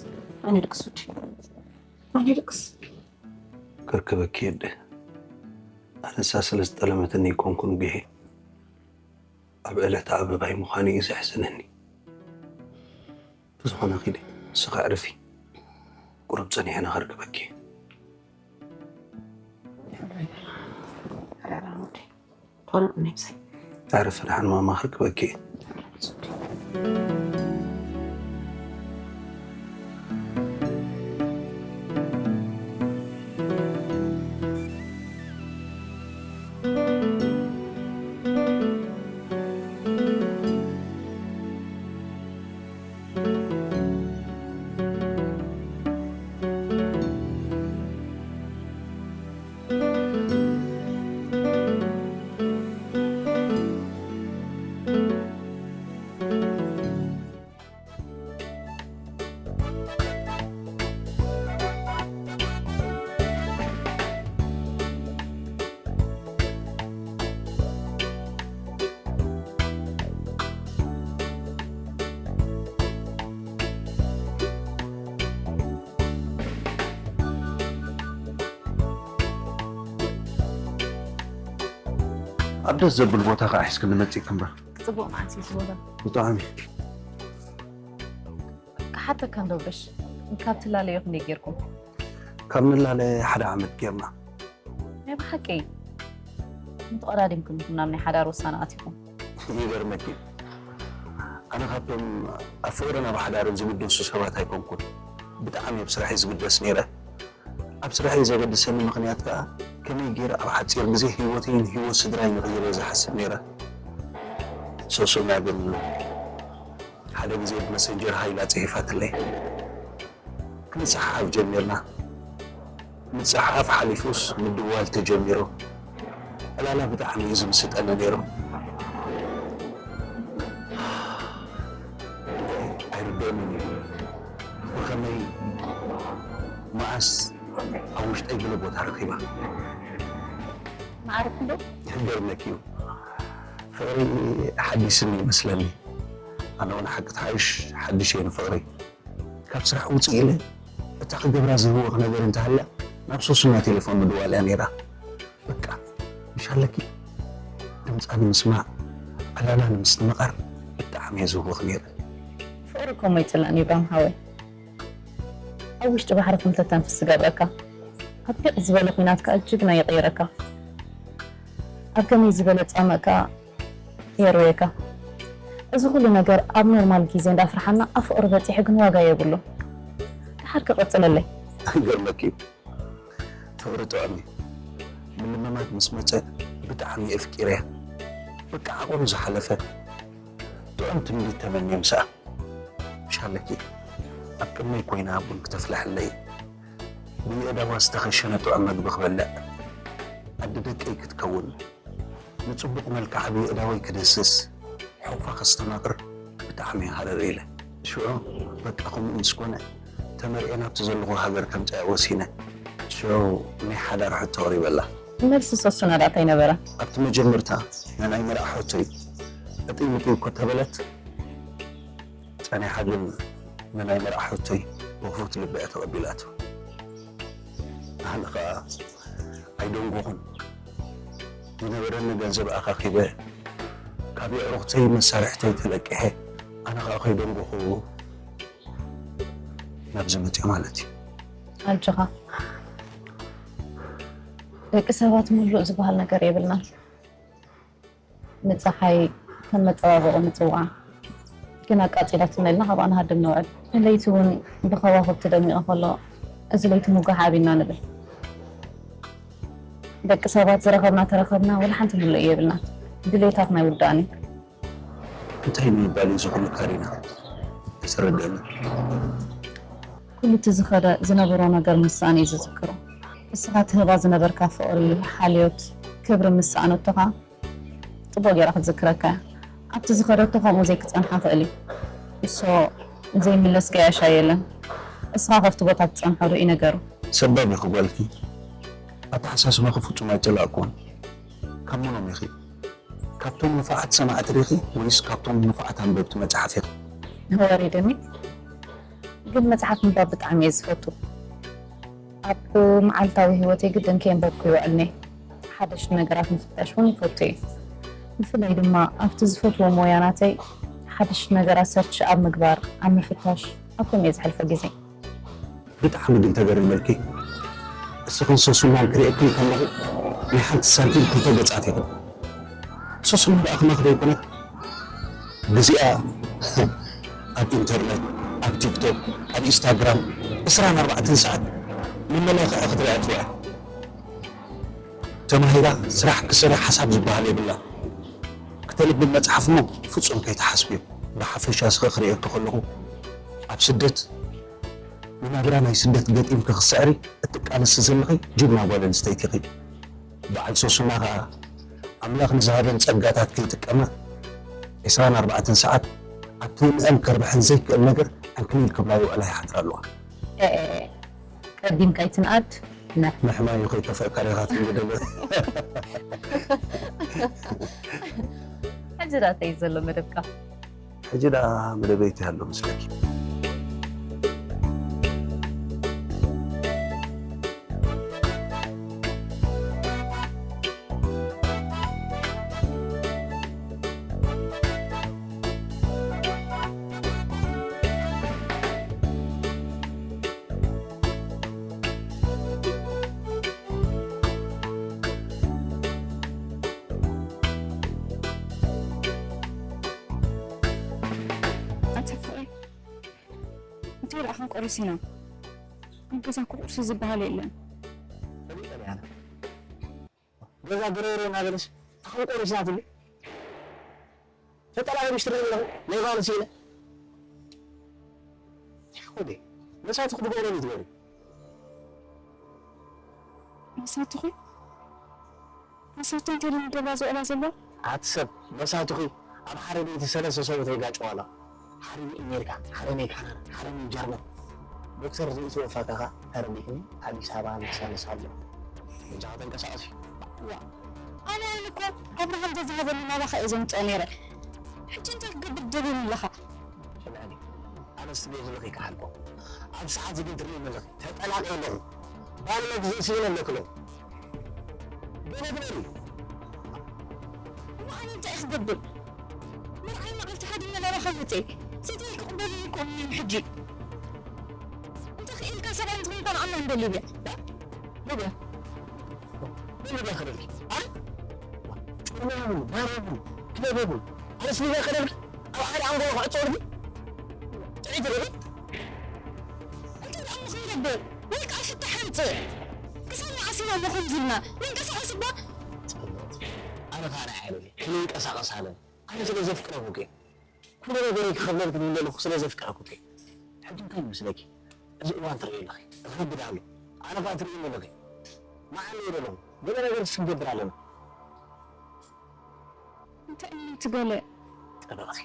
ንዓኒ ደቅስ ወዲ። ንዓኒ ደቅስ። ከርክበኪ የደ ኣነሳ ስለ ዝጠለመትኒ ይኮንኩን ጉሄ ኣብ ዕለታ ኣበባይ ምዃኑ እዩ ዘሕዝነኒ። ብዝኾነ ኪዲ ንስኺ ኣዕርፊ። ቁሩብ ጸኒሐ ንኸርክበኪ። ተረፍ ናይ ምሳይ ኣዕርፊ ደሓን ማማ ክርክበኪ። ኣብ ደስ ዘብል ቦታ ከዓ ሒዝክኒ መፂእክ እምበር። ፅቡቅ መዓልቲ እዩ ዝወዳ። ብጣዕሚ። ክሓተካ እንዶ ብሽ ካብ ትላለዮ ክንደይ ጌርኩም? ካብ ንላለ ሓደ ዓመት ጌርና። ናይ ብሓቂ ምትቐዳዲምኩም ኢኹም ናብ ናይ ሓዳር ውሳነ ኣቲኹም። ይገርመኪ ኣነ ካብቶም ኣብ ፍቕርን ኣብ ሓዳርን ዝግደሱ ሰባት ኣይኮንኩን። ብጣዕሚ ኣብ ስራሐይ ዝግደስ ነይረ። ኣብ ስራሐይ ዘገድሰኒ ምኽንያት ከኣ ከመይ ገይረ ኣብ ሓፂር ግዜ ህይወተይን ህይወት ስድራይን ይቕይሮ ዝሓስብ ነይረ። ሶሶምያ ግን ሓደ ግዜ ብመሰንጀር ሃይላ ፅሒፋትለይ። ክንፀሓሓፍ ጀሚርና። ምፅሕሓፍ ሓሊፉስ ምድዋል ተጀሚሩ። ዕላላ ብጣዕሚ እዩ ዝምስጠኒ ነይሩ። ኣይርደኣንን እዩ ብኸመይ መዓስ ኣብ ውሽጠይ ገለ ቦታ ረኺባ። መዓርፍ ዶ? ክገርመኪ እዩ ፍቕሪ ሓዲስኒ ይመስለኒ። ኣነ እውን ሓቂ ተሓይሽ ሓድሽ እየ ንፍቕሪ። ካብ ስራሕ ውፅእ ኢለ እታ ክገብራ ዝህወኽ ነገር እንተሃልያ ናብ ሶሱና ቴሌፎን ምድዋል እያ ነይራ። በቃ ምሽ ኣለኪ ድምፃ ንምስማዕ ዕላላ ንምስትምቓር ብጣዕሚ እየ ዝህወኽ ነይረ። ፍቕሪ እኮ እሞ ይፅላእን እዩ ብራም ሓወይ። ኣብ ውሽጢ ባሕሪ ከም ተተንፍስ ዝገብረካ፣ ኣብ ዲቕ ዝበለ ኲናት ከኣ ጅግና ይቕይረካ። ኣብ ከመይ ዝበለ ጻምእ ከኣ የርውየካ። እዚ ኩሉ ነገር ኣብ ኖርማል ግዜ እንዳፍርሓና ኣብ ፍቕሪ በጺሑ ግን ዋጋ የብሉን። ደሓር ክቕጽለለይ። ኣይገርመኪ እዩ ፍቕሪ ጥዑም እዩ። ምልምማድ ምስ መጸ ብጣዕሚ ኣፍቂረያ። በቃ ዓቐኑ ዝሓለፈ ጥዑም ትምኒት ተመንየ ምስኣ። ምሽ ኣለኪ ኣብ ቅድመይ ኮይና ቡን ክተፍልሐለይ ብየእዳዋ ዝተኸሸነ ጥዑም መግቢ ክበልዕ ኣደ ደቀይ ክትከውን ንጽቡቕ መልክዓ ብየእዳወይ ክድህስስ፣ ሑቕፋ ከስተማቕር ብጣዕሚ እየ ሃረር ኢለ። ሽዑ በቃ ከምኡ ምስ ኮነ ተመርዕየ ናብቲ ዘለኹ ሃገር ከምጽኣ ወሲነ። ሽዑ ናይ ሓዳር ሕቶ ኣቕሪበላ። መልሲ ሰሱና ደኣ እንታይ ነበረ? ኣብቲ መጀመርታ ንናይ መርዓ ሕቶይ ዕጥይ ምጥይ እኮ ተበለት፣ ጸኒሓ ግን ንናይ መርዓ ሕቶይ ብኽፉት ልቢ እያ ተቐቢላቶ። ኣነ ኸኣ ኣይደንጎኹን። ዝነበረኒ ገንዘብ ኣኻኺበ፣ ካብ የዕሩኽተይ መሳርሕተይ ተለቂሐ፣ ኣነ ኸኣ ከይደንጎኹ ናብዚ መፅእ ማለት እዩ። ኣጆኻ፣ ደቂ ሰባት ምሉእ ዝበሃል ነገር የብልናን። ንፀሓይ ከም መፀባበቒ ንፅውዓ፣ ግን ኣቃፂላትና ኢልና ካብኣ ንሃድም ነውዕል። ለይቲ እውን ብኸዋኽብቲ ደሚቑ ከሎ፣ እዚ ለይቲ ምጓሕ ኣብና ንብል። ደቂ ሰባት ዝረኸብና ተረኸብና፣ ወላ ሓንቲ ምሉእ የብልናን። ድሌታትና ይውዳእን እዩ። እንታይ ንምባል እዩ እዚ ኩሉ ካሪና? ኣይተረድአንን። ኩሉ እቲ ዝኸደ ዝነበሮ ነገር ምስኣን እዩ ዝዝክሮ። እስኻ ትህባ ዝነበርካ ፍቕሪ፣ ሓልዮት፣ ክብሪ ምስ ሰኣነቶኻ፣ ጽቡቕ ገይራ ክትዝክረካ እያ። ኣብቲ ዝኸደቶ ከምኡ ዘይክጸንሓ ክእል እዩ። እሶ ዘይምለስ ገያሻ የለን። እስኻ ከፍቲ ቦታ ትጸንሖ ርኢ ነገሩ። ሰባብ ኢኺ ጓልኪ። ኣተሓሳስባኺ ፍጹም ኣይጸላእኩዎን። ካብ መኖም ኢኺ? ካብቶም ንፉዓት ሰማዕቲ ዲኺ ወይስ ካብቶም ንፉዓት ኣንበብቲ መጽሓፍ ኢኺ? ወሬ ደኒ ግን መጽሓፍ ምንባብ ብጣዕሚ እየ ዝፈቱ። ኣብ መዓልታዊ ህይወተይ ግድን ከየንበብኩ ይውዕልኒ። ሓደሽቲ ነገራት ምፍታሽ እውን ይፈቱ እየ። ብፍላይ ድማ ኣብቲ ዝፈትዎ ሞያ ናተይ ሓደሽቲ ነገራት ሰርች ኣብ ምግባር፣ ኣብ ምፍታሽ፣ ኣብ ከምኡ እየ ዝሕልፎ ግዜ። ብጣዕሚ ግን ተገሪመልኪ። እስኽን ሶሱናን ክርእየክን ከለኹ ናይ ሓንቲ ሳንቲም ክልተ ገጻት ኢኽን። ሶሱና ደኣ ከማኺ ዶ ኣይኮነት? ግዚኣ ኣብ ኢንተርነት፣ ኣብ ቲክቶክ፣ ኣብ ኢንስታግራም ዕስራን ኣርባዕተን ሰዓት መመላኽዒ ክትሪኣ ትሪኣ። ተማሂራ ስራሕ ክሰርሕ ሓሳብ ዝበሃል የብላ። ክተንብብ መጽሓፍ እሞ ፍጹም ከይትሓስብዮ። ብሓፈሻ እስኸ ክርእየኪ ከለኹ ኣብ ስደት፣ ንናብራ ናይ ስደት ገጢምኪ ክትስዕሪ እትቃለሲ ዘለኺ ጅግና ጓል ኣንስተይቲ ኢኺ። በዓል ሶሱና ከኣ ኣምላኽ ንዝሃበን ጸጋታት ከይጥቀማ ዕስራን ኣርባዕተን ሰዓት ኣብ ትህልዐን ከርብሐን ዘይክእል ነገር ዕንክሊል ክብላ ይውዕላ ይሓድራ ኣለዋ። ኤ፣ ቀዲምካ ኣይትንኣድ፣ ንሕ። ምሕማዩ ከይከፍአካ ዲኻ ትብል ዘሎ። ሕጂ ዳኣ እንታይ እዩ ዘሎ መደብካ? ሕጂ ደኣ መደበይ እንታይ ኣሎ መስለኪ? ኣንታ ፍቕረይ፣ እንታይ ደኣ ክንቆርስ ኢና? ኣብ ገዛ እኮ ቁርሲ ዝበሃል የለን። ፈሊጠ እየ ኣነ። ገዛ ግረይሮ እናበለሽ፣ እታ ክንቆርስ ኢና ትብሊ? ተጠላቒ ምሽ ትርኢ ኣለኹ፣ ናይ ቫለስ ኢለ። ወደ መሳትኹ ብገብረ ትገሪ። መሳትኹ? መሳቶ እንተ ኢለን ይገብራ ዝውዕላ ዘለዋ? ኣቲ ሰብ፣ መሳትኺ ኣብ ሓደ ቤት ሰለስተ ሰብኡት የጋጭዋ ኣለዋ። ሓደ ናይ ኣሜሪካ፣ ሓደ ናይ ካናዳ፣ ሓደ ናይ ጀርመን። ዶክተር ዘይትወፋ ከኻ ተረዲእኒ፣ ኣዲስ ኣበባ ንሳለስ ኣሎ። በጃኻ ተንቀሳቐሲ። ዋ፣ ኣነ እውን እኮ ኣብርሃም ተዝሃበኒ ናባኻ እየ ዘምጽኦ ነይረ። ሕጂ እንታይ ክገብር ደልየኒ ኣለኻ? ስምዕኒ፣ ኣነ ስለ ዘለኺ ከሓልኮ። ኣብ ሰዓት እዚ ግን ትርእይኒ ኣለኺ፣ ተጠላቕየ ኣለኹ። ባልና ግዜ ስኢነ ኣለክሎ። ገለ ግበሪ። እሞ ኣነ እንታይ ክገብር? መርዓይ መዓልቲ ሓዲነ ናባኻ መጸ። ሰተይ ክቕበሉኒ እኮ እዮም ሕጂ። እንተ ክኢልካ ሰብኣይ እንተኾንካ ንዓና እንደ ሊብያ። ሊብያ? ሊብያ ክደልኪ? ኣነ? ጮማ ይኹን፣ ባር ይኹን፣ ክለብ ይኹን። ኣነስ ሊብያ ክደልኪ? ኣብ ሓደ ኣንጎሎ ክዕጾ ድዩ? ጥዒት ርኢት? እንታይ ደኣ እሞ ክንገብር? ወይ ከኣ ሽታ ሓምጽእ። ክሳብ መዓስ ኢና እሞ ከምዚ ኢልና? ንንቀሳቐስ እባ። ጸሎት። ኣነ ከኣ ርኣይ ኣለኒ። ክንንቀሳቐስ ኣለን። ኣነ ስለ ዘፍቅረኩ እየ። ኩሉ ነገረይ ክኸፍለልኪ ዝብለልኩ ስለ ዘፍቅረኩ እየ። ሕጂ እንታይ ይመስለኪ? እዚ እዋን ትርእዮ ኣለኺ። ክኸብድ ኣሎ። ኣነ ከኣ ትርእይኒ ኣለኺ። መዓል እየ ዘለኹ። ገለ ነገር ክንገብር ኣለና። እንታይ እዩ እቲ ገለ? ጠበቕሲ።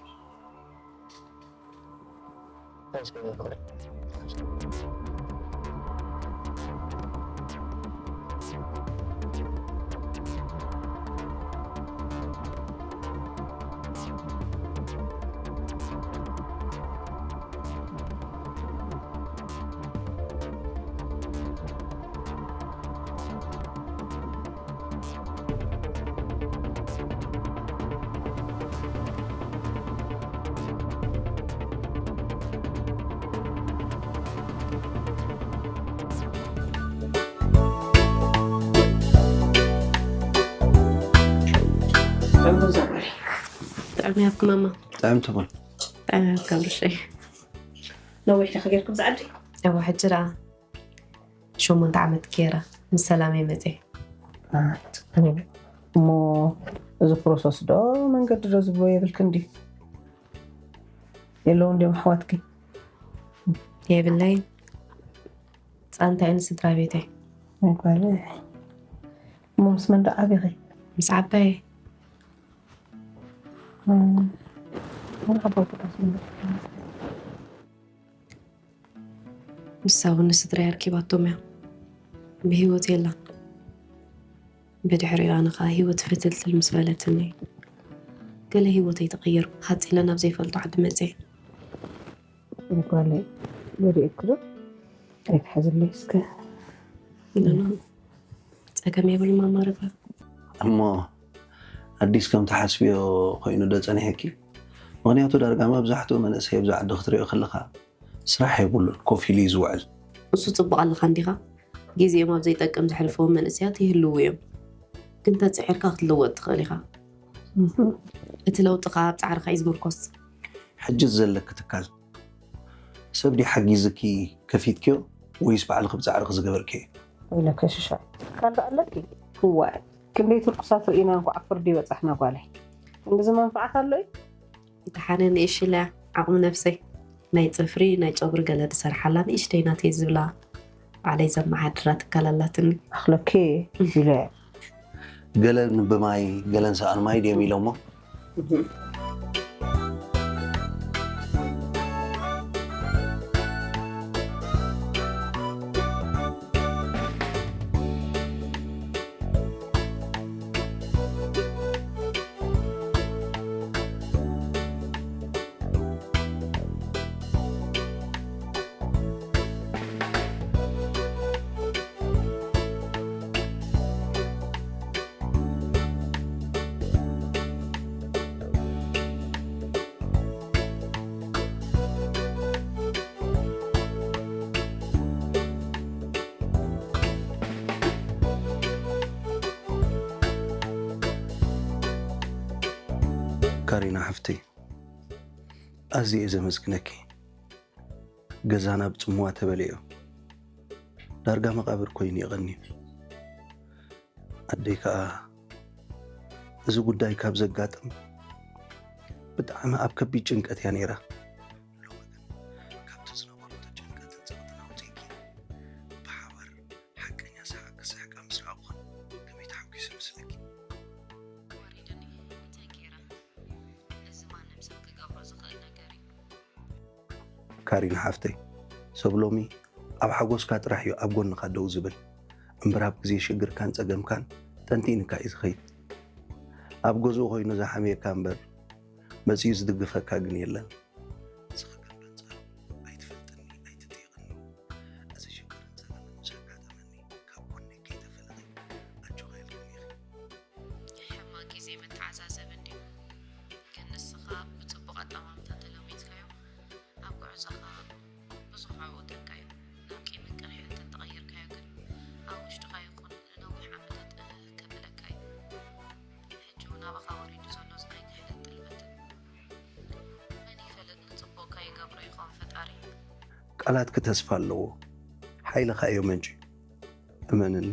ጥዕም ያብክ ማማ። ጥዕም ትኹን። ጥዕም ያብክ ኣብርሸይ። ነዊሕ ዲኺ ጌርኩም ዝዓዲ? እዋ፣ ሕጂ ደኣ ሸሞንተ ዓመት ገይረ ምስ ሰላመይ መፅየ። እሞ እዚ ፕሮሰስ ዶ መንገዲ ዶ ዝብሎ የብልክን ድዩ? የለውን ድዮም ኣሕዋትኪ? የብለይን። ፃንታ እየ ንስድራ ቤተይ። ጓለይ፣ እሞ ምስ መን ዶ ዓቢኺ? ምስ ዓባየ። እም፣ ምን ዓባይ ክዳስ ምን? ንሳ እውን ንስድራይ ኣርኪባቶም እያ። ብህይወት የላን። ብድሕሪኡ ኣነ ኸኣ ህይወት ፍትልትል ምስ በለትኒ፣ ገለ ህይወተይ ተቐየርኩ። ሃጽ ኢለ ናብ ዘይፈልጦ ዓዲ መጽየ። ጓለይ፣ ወዲእኩ ዶ? ኣይትሓዝለይ እስከ። ኖ፣ ኖ። ጸገም የብሉን ማማ ርግብ። እሞ ኣዲስ ከም ትሓስብዮ ኮይኑ ዶ ጸኒሐኪ? ምኽንያቱ ዳርጋ መብዛሕትኡ መንእሰይ ኣብዚ ዓዲ ክትሪኦ ከለኻ ስራሕ የብሉን፣ ኮፍ ኢሉ እዩ ዝውዕል። ንሱ ጽቡቕ ኣለኻ እንዲኻ? ግዜኦም ኣብ ዘይጠቅም ዘሕልፍዎ መንእሰያት ይህልዉ እዮም። ግን ተጽዒርካ ክትልወጥ ትኽእል ኢኻ። እህ። እቲ ለውጢ ኸኣ ኣብ ጻዕርኻ እዩ ዝምርኮስ። ሕጂ ዘለኪ ትካል ሰብ ድዩ ሓጊዝኪ ከፊትክዮ ወይስ ባዕልኺ ብጻዕርኺ ዝገበርክዮ? ወይለከ ሽሻይ፣ ትካል ዶ ኣለኪ? እዋይ፣ ክንደይ ትርኩሳት ርኢና እንኳዕ ፍርዲ በጻሕና ጓለይ። ክንድዚ መንፍዓት ኣሎ እዩ? ደሓነ ንእሽለ ዓቕሚ ነብሰይ ናይ ጽፍሪ፣ ናይ ጨጉሪ ገለ ዝሰርሓላ ንእሽተይ ናተይ ዝብላ ባዕለይ ዘመሓድራ ትካል ኣላትኒ። ኣኽለኪ ኢለ። ገለን ብማይ፣ ገለን ሰኣን ማይ ድዮም ኢሎሞ? ካሪና ሓፍተይ፣ ኣዝየ እየ ዘመስግነኪ። ገዛና ብጽምዋ ተበሊዑ፣ ዳርጋ መቓብር ኮይኑ እዩ ቀንዩ። ኣደይ ከኣ እዚ ጉዳይ ካብ ዘጋጥም ብጣዕሚ ኣብ ከቢድ ጭንቀት እያ ነይራ። ሎሚ ግን ካብቲ ዝነበረቶ ጭንቀትን ጸቕጥን ኣውጺእኪ፣ ብሓባር ሓቀኛ ሰሓቕ ክስሕቃ ምስ ረኣኹኽን ከመይ ተሓጒሰ መስለኪ? ወሪዱኒ። እንታይ ገይረ? እዚ ማንም ሰብ ክገብሮ ዝኽእል ነገር እዩ። ካሪን ሓፍተይ፣ ሰብ ሎሚ ኣብ ሓጎስካ ጥራሕ እዩ ኣብ ጎንኻ ደው ዝብል። እምበር ኣብ ግዜ ሽግርካን ጸገምካን ተንቲንካ እዩ ዝኸይድ። ኣብ ገዝኡ ኮይኑ ዝሓምየካ እምበር መጺኡ ዝድግፈካ ግን የለን። ዝኽገር ኣንጻሩ ኣይትፈልጥኒ፣ ኣይትጥይቕኒ። እዚ ሽግርን ጸገምን ምስ ኣጋጠመኒ ካብ ጎነይ ከይተፈለኺ ኣጆኻ ኢልክኒ ኢኺ። ሕማቕ ግዜ መተዓዛዘቢ እንድዩ። ግን ንስኻ ብጽቡቕ ኣጠማምታ ተለዊጥካዮ፣ ኣብ ጉዕዞኻ ብዙሕ ኣዕወተካ እዩ። ናብ ቂምን ቅርሕን እንተተቐይርካዮ ግን፣ ኣብ ውሽጥኻ ይኹን ንነዊሕ ዓመታት እህ ከብለካ እዩ። ሕጂ እውን ኣባኻ ወሪዱ ዘሎ እዚ ናይ ክሕደት ጥልመትን። መን ይፈልጥ ንጽቡቕካ ይገብሮ ይኸውን ፈጣሪ። ቃላትኪ ተስፋ ኣለዎ፣ ሓይልኻ እዮ መንጭ። እመንኒ፣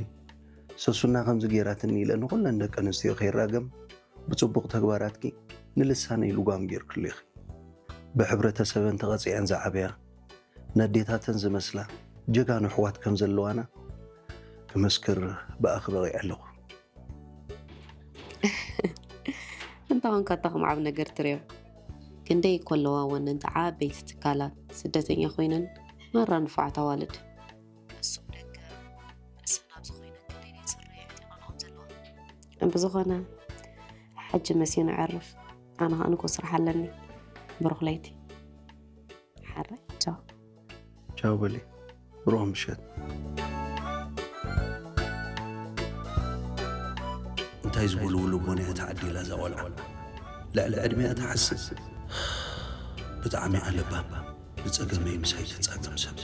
ሰሱና ከምዚ ገይራትኒ ኢለ ንኹለን ደቂ ኣንስትዮ ከይራገም፣ ብጽቡቕ ተግባራትኪ ንልሳነይ ልጓም ጌርክሉ ኢኺ። ብሕብረተሰበን ተቐጺዐን ዝዓበያ፣ ነዴታተን ዝመስላ ጀጋኑ ኣሕዋት ከም ዘለዋና ክመስክር ብኣኺ በቒዐ ኣለኹ። እንተ ኾንካ እታ ከም ዓቢ ነገር ትርእዮ። ክንደይ እኮ ኣለዋ ወነንቲ ዓበይቲ ትካላት ስደተኛ ኮይነን ማራ ንፉዓት ኣዋልድ። እሱም ደገ ርእሰን ኣብዚ ኮይነን ክንደይ ናይ ጽሪ ኣዕጢቐንኦም ዘለዋ። ብዝኾነ፣ ሕጂ መሲኑ ኣዕርፍ። ኣነ ኸኣ ንግሆ ስራሕ ኣለኒ። ብሩኽ ለይቲ። ሓራይ፣ ቻው። ቻው በሊ። ብሩኽ ምሸት። እንታይ ዝብልዎ ልቦና እያ ተዓዲላ እዛ ቆልዓ። ልዕሊ ዕድሜኣ ትሓስብ። ብጣዕሚ እያ ለባም። ንጸገመይ ምሳይ ተጻገም ሰብ።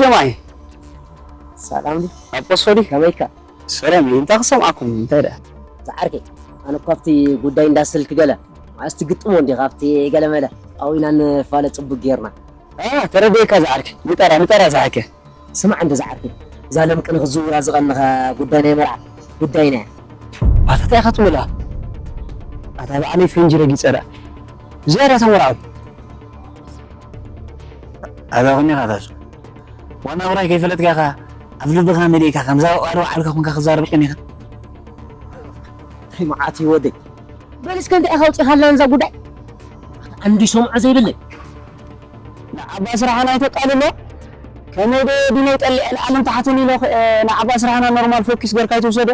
ጀማይ ሰላም ዲ ኣቦሶ ዲ ከመይካ? ሰላም እዩ። እንታይ ክሰምዓኩም? እንታይ ደኣ? ዝዓርከይ፣ ኣነ እኮ ኣብቲ ጉዳይ እንዳ ስልክ ገለ፣ ማለትስ ግጥሞ እንዲ ካብቲ ገለ መለ፣ ኣብኡ ኢና ንፋለጥ ጽቡቅ ጌርና። ተረዲእካ ዝዓርከይ፣ ንጠራ ንጠራ ዝዓርከ። ስማዕ እንደ ዝዓርከ፣ እዛ ለምቅን ክዝውራ ዝቐንኻ ጉዳይ ናይ መርዓ ጉዳይና እያ። ኣታ እንታይ ኢኻ ትብላ? ኣታ ባዕለይ ፈንጂ ረጊጸ ደኣ ዝያዳ ተመርዓው። ኣታ ኹኒ ኢኻ ታሱ። ዋና ውራይ ከይፈለጥካ ኢኻ ኣብ ልብኻ መሊእካ ከምዛ ኣርባዕተ ዓልካ ኮንካ ክዛረብ ቀኒኻ። እንታይ መዓት እዩ ወደይ? በል እስከ እንታይ ኢኻ ኣውጺኻልና ነዛ ጉዳይ? ኣታ ዓንዲ ሰምዖ ዘይብለይ። ንዓባ ስራሕና ኣይተቃልሎ። ከመይ ዶ ዲነይ ጠሊዐ ንዓለም ታሕትን ኢሎ ንዓባ ስራሕና ኖርማል ፎኪስ ገርካ ኣይትውሰዶ።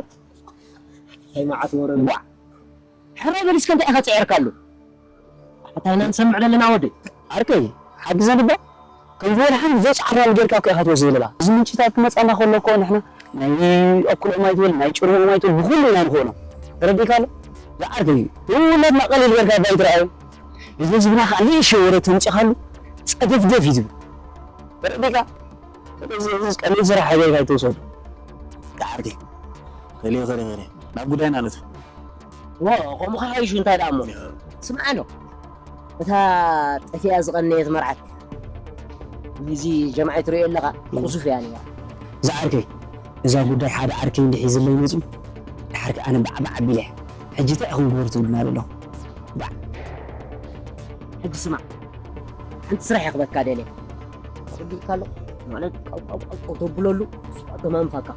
እንታይ መዓት ወረ ጓዕ። ሕራይ በል እስከ እንታይ ኢኻ ጽዒርካሉ? ኣታ ኢና ንሰምዕ ዘለና ወደይ። ዓርከይ ሓግዘኒ እባ። ከም ዝበልሓን ዘይጸዓርናሉ ጌርካ እኮ ኢኻ ትወስድ ዘለኻ። እዚ ምንጭታት ክመጻና ከሎ እኮ ንሕና ናይ ኣኩልኦም ኣይትበል፣ ናይ ጭርምኦም ኣይትበል፣ ብኹሉ ኢና ንኽእሎ። ተረዲእካ ኣሎ? ዝዓርከይ ትውለድና ቀሊል ጌርካ እባ ኣይትረኣዮ። እዚ ህዝብና ከዓ ንእሽቶ ወረ ተምጺኻሉ ጸደፍደፍ እዩ ዝብል። ተረዲእካ? ስለዚ እዚ ቀሊል ስራሕ ጌርካ ኣይትውሰዶ። ዝዓርከይ ከልዮ ከልዮ ከልዮ ናብ ጉዳይና ንእቶ። ዎ፣ ከምኡ ከሓይሹ እንታይ ደኣ እሞ። ስምዓ ኣሎ። እታ ጠፊኣ ዝቐነየት መርዓት ነዚ ጀምዓይ ትርእዮ ኣለኻ? ቁሱፍ እያ ነይራ። ዝዓርከይ፣ እዛ ጉዳይ ሓደ ዓርከይ እንድሕር ሒዝለይ መጺኡ፣ ድሓር ከኣ ኣነ ባዕ ባዕ ኣቢለ፣ ሕጂ እንታይ ኢኹም ግበሩ ትብሉና ዘለኹም? ባዕ። ሕጂ ስማዕ፣ ሓንቲ ስራሕ ይኽበካ ደልየ። ተረዲእካ ኣሎ? ማለት፣ ቃው፣ ቃው፣ ቃው፣ ቃው ተብለሉ፣ ንሱ ከኣ ተማንፋካ።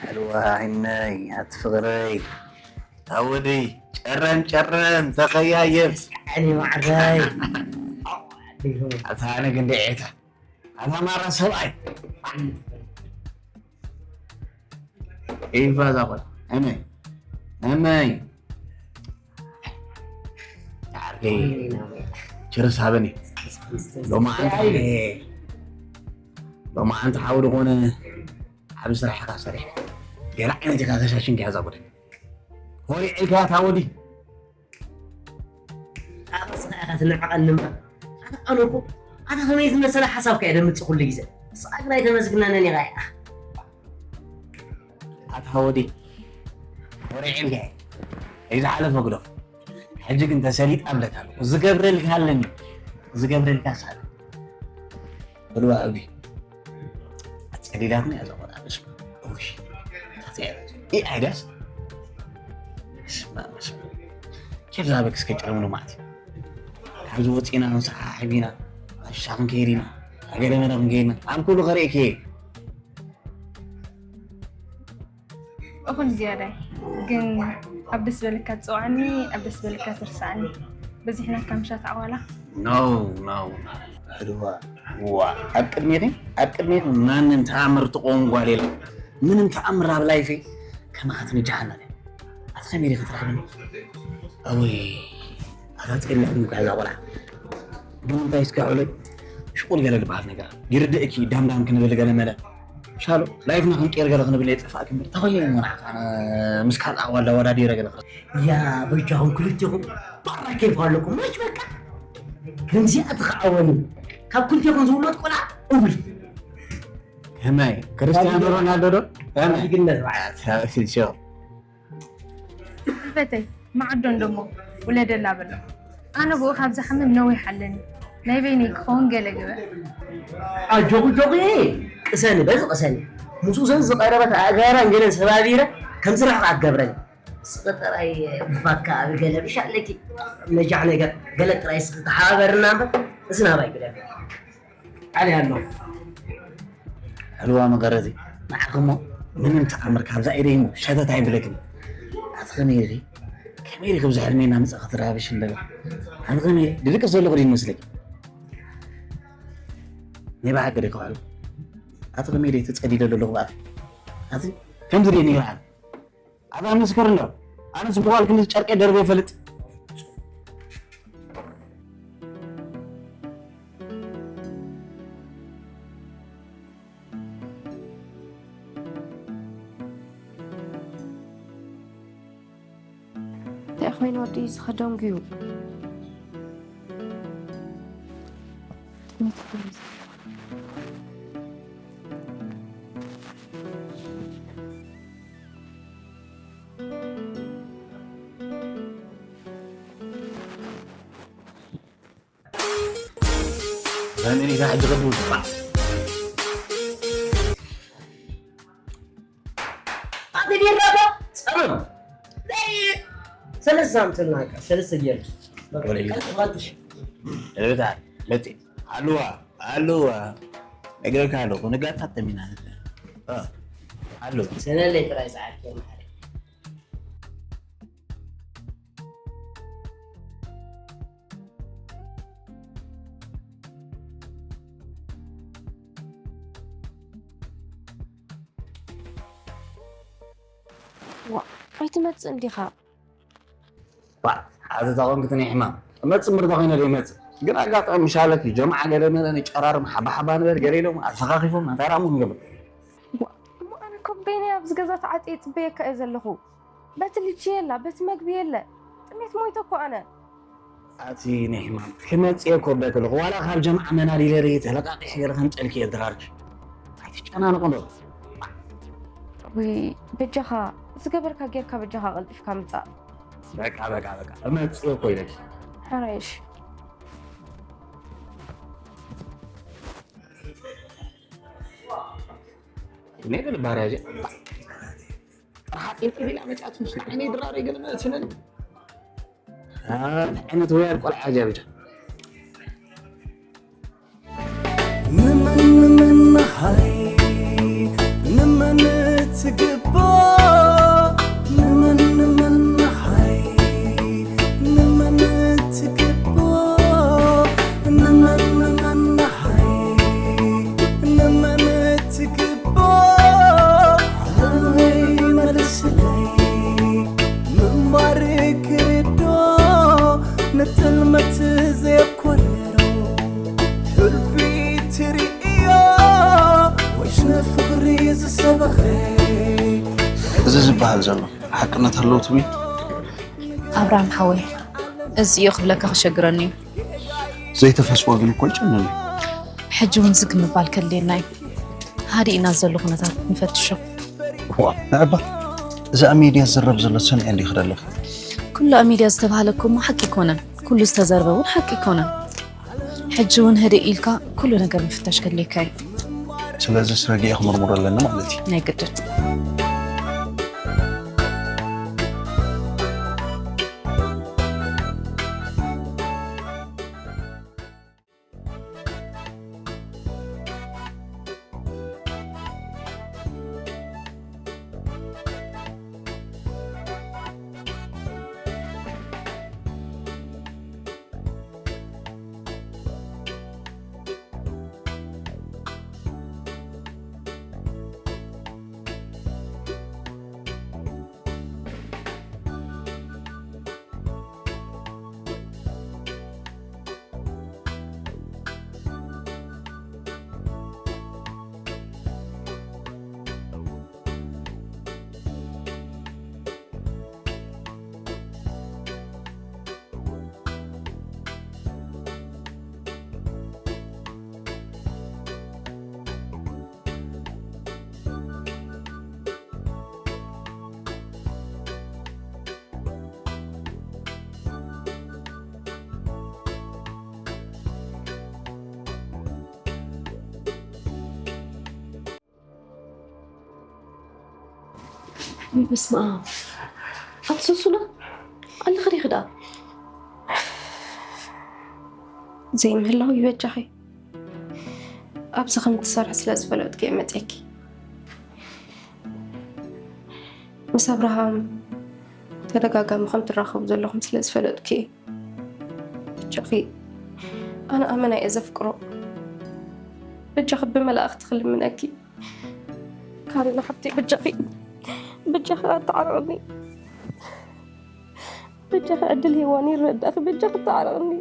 ሓልዋ ዓይነይ ኣቲ ፍቕረይ ታወደይ ጨረም ጨረም ተኸያየር። ኣኒ ማዕረይ ኣታ ኣነ ግን ደዔታ ኣታ ማራ ሰብኣይ ኢፋ ዛቆል ኣመይ ኣመይ ዓርከይ ችርስ ሃበኒ። ሎማዓንቲ ሎማዓንቲ ሓው ዝኾነ ዓብ ስራሕ ኢኻ ሰሪሕ ገለ ዓይነት ኢኻ ከሻሽን ጊያ ዛቆል ኮሪዕ ኢልካ ታወዲ ኣታ ስኻ ኢኻ ትንዕቐኒ እምበር። ኣታ ኣነ እኮ ኣታ ከመይ ዝመሰለ ሓሳብካ እየ ደምጽእ ኩሉ ግዜ። ንስኻ ግን ኣይተመስግነንን ኢኻ። ኣታ ወዲ ወሬ ዕልጋ እዩ ዝሓለፈ ግደፎ። ሕጂ ግን ተሰሊጣ ብለካ ኣለኹ። ዝገብረልካ ኣለኒ። ዝገብረልካ ሳለ። በልዋ እቢ። ኣጸሊላትና እያ ዘቆጣ። በስመ ኣብ። እውይ። ታተያ። ኢ ኣይዳስ። በስመ ኣብ፣ በስመ ኣብ። ኬፍ ዝሃበክ እስከ ጭረምሉ ማለት እዩ። ካብዚ ወፂና ንስሓ ሒቢና፣ ኣሻ ክንከይድ ኢና። ሃገረ መነ ክንከይድ ኢና። ኣብ ኩሉ ከርእየክ እየ። እኹል ዝያዳይ። ግን ኣብ ደስ በለካ ትፅውዓኒ፣ ኣብ ደስ በለካ ትርስዓኒ። በዚሕና ካብ ምሻት ዓዋላ። No, no, no. ሕልዋ፣ ዋ፣ ኣብ ቅድሜኺ፣ ኣብ ቅድሜኺ ማንም ተኣምር ትኸውን ጓል የለን። ምንም ተኣምር ኣብ ላይፈይ ከማኻ ትንጃሓና እያ። ኣቲ ከመይ ኢኺ ክትረኽብኒ? ኣወይ፣ ኣታ ጸሊእክኒ እኳ እዛ ቆልዓ። ግን እንታይ እስከ ሕሉይ ሽቁል ገለ ዝበሃል ነገር ኣሎ። ይርድእኪ ዳምዳም ክንብል ገለ መለ። ሻሎ፣ ላይፍና ክንቀይር ገለ ክንብል የጥፋእኪ እምበር። ተኾይነ እሞ ንዓኻ ኣነ ምስ ካልእ ኣዋልድ ኣወዳዲረ ገለ ክረ-፣ ያ በጃኹም ክልቴኹም ባራ ኬፍ ኣለኩም። መች በቃ ከምዚኣ ትኸዓወኒ። ካብ ክልቴኹም ዝውለድ ቆልዓ እውይ። ህመይ፣ ክርስቲያኖ ሮናልዶ ዶ? ህመይ። ይግነት በዓል። ሾ። ሕልፈተይ፣ መዓዶ እንዶ እሞ ውለደላ በሎ። ኣነ ብኡ ካብ ዝሓምም ነዊሕ ኣለኒ። ናይ በይነይ ክኸውን ገለ ግበር። ኣጆኺ፣ ጆኺ፣ ቅሰኒ፣ በዚ ቅሰኒ። ምስኡ ሰን ዝቐረበት ኣእጋራን ገለን ሰባቢረ ከም ስራሕ ኣትገብረኒ። ስቕ ጥራይ ባካ ኣብ ገለ ብሻ ኣለኪ። ነጃሕ ነገር ገለ ጥራይ ስኽ ተሓባበርና እምበር፣ እዚ ናባይ ግደፍ። ቃል ያለው። ሕልዋ መቐረቲ፣ ንዓኺ እሞ ምንም ተኣምር ካብዛ ኢደይ እሞ ሸተት ኣይብለክን። ኣቲ ከመይ ኢኺ? ከመይ ኢኺ ብዚ ሕልመይ እናመጻእኺ ትረባብሽ እንደገና? ኣቲ ከመይ ኢኺ? ድድቅስ ዘለኹ ድዩ ይመስለኪ? ናይ ብሓቂ ድዩ ከዋሉ? ኣቲ ከመይ ደይ ተጸዲደ ዘለኹ ብኣቲ? ኣቲ ከምዚ ደይ ነይሩ ዓል። ኣታ ምስክር እንዶ። ኣነ ጽቡቕ ኣልክኒ ጨርቀይ ደርበ ይፈልጥ። እንታይ ኮይኑ ወዲ ዝኸደንጉ እዩ? ዘመን ኢዛ ሕጂ ቅድም ትባዕ። ኣቲ ዲራባ ጸመም። ዘይ ሰለስተ ሳምንት ናቃ፣ ሰለስተ ጌር። በቃ፣ ወለይ። ቀልጥ ባልሽ። እታ፣ መጺ። ኣሉዋ፣ ኣሉዋ። ነግረካ ኣለኹ፣ ንጋታት ተሚና ነበር። እ፣ ኣሉ። ሰለለይ ጥራይ ጸዓርኪ፣ ማዕረ። ዋ፣ ኣይትመጽእን ዲኻ? ዋ፣ ኣቲ ተቐምክቲ ናይ ሕማም። እመጽእ ምርታ ኮይነ ዶ ይመጽእ? ግን ኣጋጣሚ ሻለኪ ጀምዓ ገለ መለ ንጨራርም ሓባ ሓባ ንበር ገለ ኢሎም ኣሰኻኺፎም ኣንታ ራሙ ንገብር። ዋ፣ እሞ ኣነ እኮ በይነይ ኣብዚ ገዛ ተዓጽየ ይጽበየካ እየ ዘለኹ። በቲ ልጅ የላ፣ በቲ መግቢ የለ። ጥሜት ሞይተ እኮ ኣነ። ኣቲ ናይ ሕማም ክመጽእ እኮ በትልኹ ዋላ ካብ ጀምዓ መናዲለ ርኢት ለቃቂሕ ገለ ከምጸልኪ እየ ድራርኪ። ኣይትጨናነቑ ዶ። ወይ በጃኻ ዝገበርካ ጌርካ በጃኻ ቀልጢፍካ ምጻእ። በቃ፣ በቃ፣ በቃ። እመጽእ እኮ ኢለኪ። ሕራይ እሺ። እኔ ግን ባሪያ ጀ-፣ ጥርሓ ጢልጢል ኢላ መጫት ምስ ዓይነይ ድራር ይገለመ ትብል። አ፣ ዓይነት ወያድ ቆልዓ ጃ ብቻ። ንመን ንመን ሃይ ንመን ትግቦ ንመን ንመን ሃይ ንመን ትግቦ ንመን ንመን ሃይ ንመን ትግቦ ሃይ መልስለይ ምንባር ክርዶ ንጥልመት ዘየኮርሮ ሕልፊ ትርእዮ ወይስ ንፍቕሪ ዝሰበኸ? እዚ ዝበሃል ዘሎ ሓቅነት ኣለዎ ትብሊ? ኣብርሃም ሓወይ፣ እዚ እዩ ክብለካ ክሸግረኒ እዩ። ዘይተፈስዎ ግን እኮ ይጨንን እዩ። ሕጂ እውን ዝግ ምባል ከድልየና እዩ። ሃዲእና ዘሎ ኩነታት ንፈትሾ። ዋ፣ ንዕባ፣ እዚ ኣብ ሚድያ ዝዝረብ ዘሎ ሰሚዐ እንዲኺ ደለኹ። ኩሉ ኣብ ሚድያ ዝተባህለ እኮ እሞ ሓቂ ኣይኮነን። ኩሉ ዝተዘርበ እውን ሓቂ ኣይኮነን። ሕጂ እውን ህድእ ኢልካ ኩሉ ነገር ምፍታሽ ከድልየካ እዩ። ስለዚስ ረጊኤ ክምርምሮ ኣለኒ ማለት እዩ። ናይ ግድን። ወይ በስመ ኣብ። ኣቲ ሱሱና ኣለኺ ዲኺ ደኣ? ዘይምህላው ይበጃኺ። ኣብዚ ከም ትሰርሒ ስለ ዝፈለጥኩ እየ መፅየኪ። ምስ ኣብርሃም ተደጋጋሚ ከም ትራኸቡ ዘለኹም ስለ ዝፈለጥኩ እየ። በጃኺ፣ ኣነ ኣመና እየ ዘፍቅሮ። በጃኺ ብመላእኽቲ ክልምነኪ። ካሪና ሓብቲ፣ ብጃኺ፣ ብጃኺ ኣተዓረቕኒ። ብጃኺ ዕድል ሂዋኒ ይረዳኺ፣ ብጃኺ ኣተዓረቕኒ።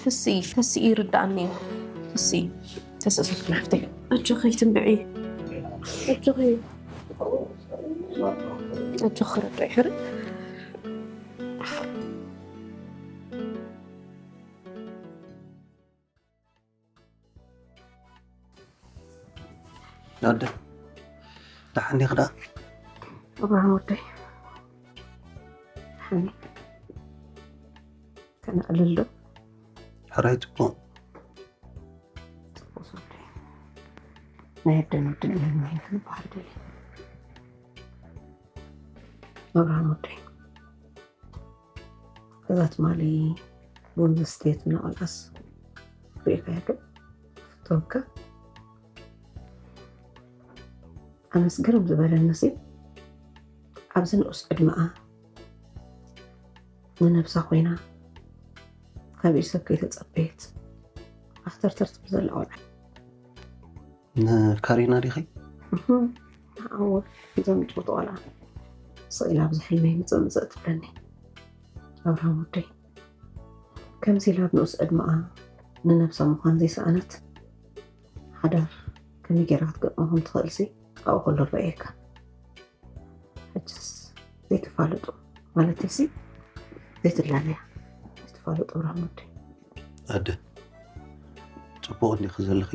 ተስኢ፣ ተስኢ ይርዳእኒ እዩ። ተስኢ፣ ተስኢ ሓፍተይ። ኣጆኺ ትንብዒ። ኣጆኺ። ኣጆኺ ክርዳእ ይሕር። ኣደ፣ ደሓን ዲኺ ደኣ? እብራሂም ወደይ፣ ደሓን እየ። ከነዕልል ዶ? ሕራይ ጽቡቕ። ጽቡቕ ወደይ። ናይ ኣደን ወድን እየ እኒሄ፣ ክንበሃል ደልየ። እብራሂም ወደይ፣ እዛ ትማሊ ቡን ዘስተየትና ቆልዓስ ርኢኻያ ዶ? ፍተወካ። ኣነስ ግርም ዝበለኒሲ፣ ኣብዚ ንኡስ ዕድመኣ ንነብሳ ኮይና ካብ ኢድ ሰብ ከይተጸበየት ኣኽተርተር ትብል ዘላ ቆልዓ። ንካሪና ዲኺ? እህም፣ ንዓወ ዘምጭው ቆልዓ ስቕ ኢላ ኣብዚ ሕልመይ ምጽእ ምጽእ ትብለኒ። ኣብርሃም ወደይ፣ ከምዚ ኢላ ኣብ ንኡስ ዕድመኣ ንነብሳ ምዃን ዘይሰኣነት፣ ሓዳር ከመይ ጌራ ክትገጥሞ ከም ትኽእልሲ ኣብኡ ከሎ ረኣየካ። ሕጅስ ዘይትፋለጡ፣ ማለተይሲ ዘይትላለያ፣ ዘይትፋለጡ ኣብርሃም ወደይ። ኣደ፣ ጽቡቕ እንዲኺ ዘለኺ።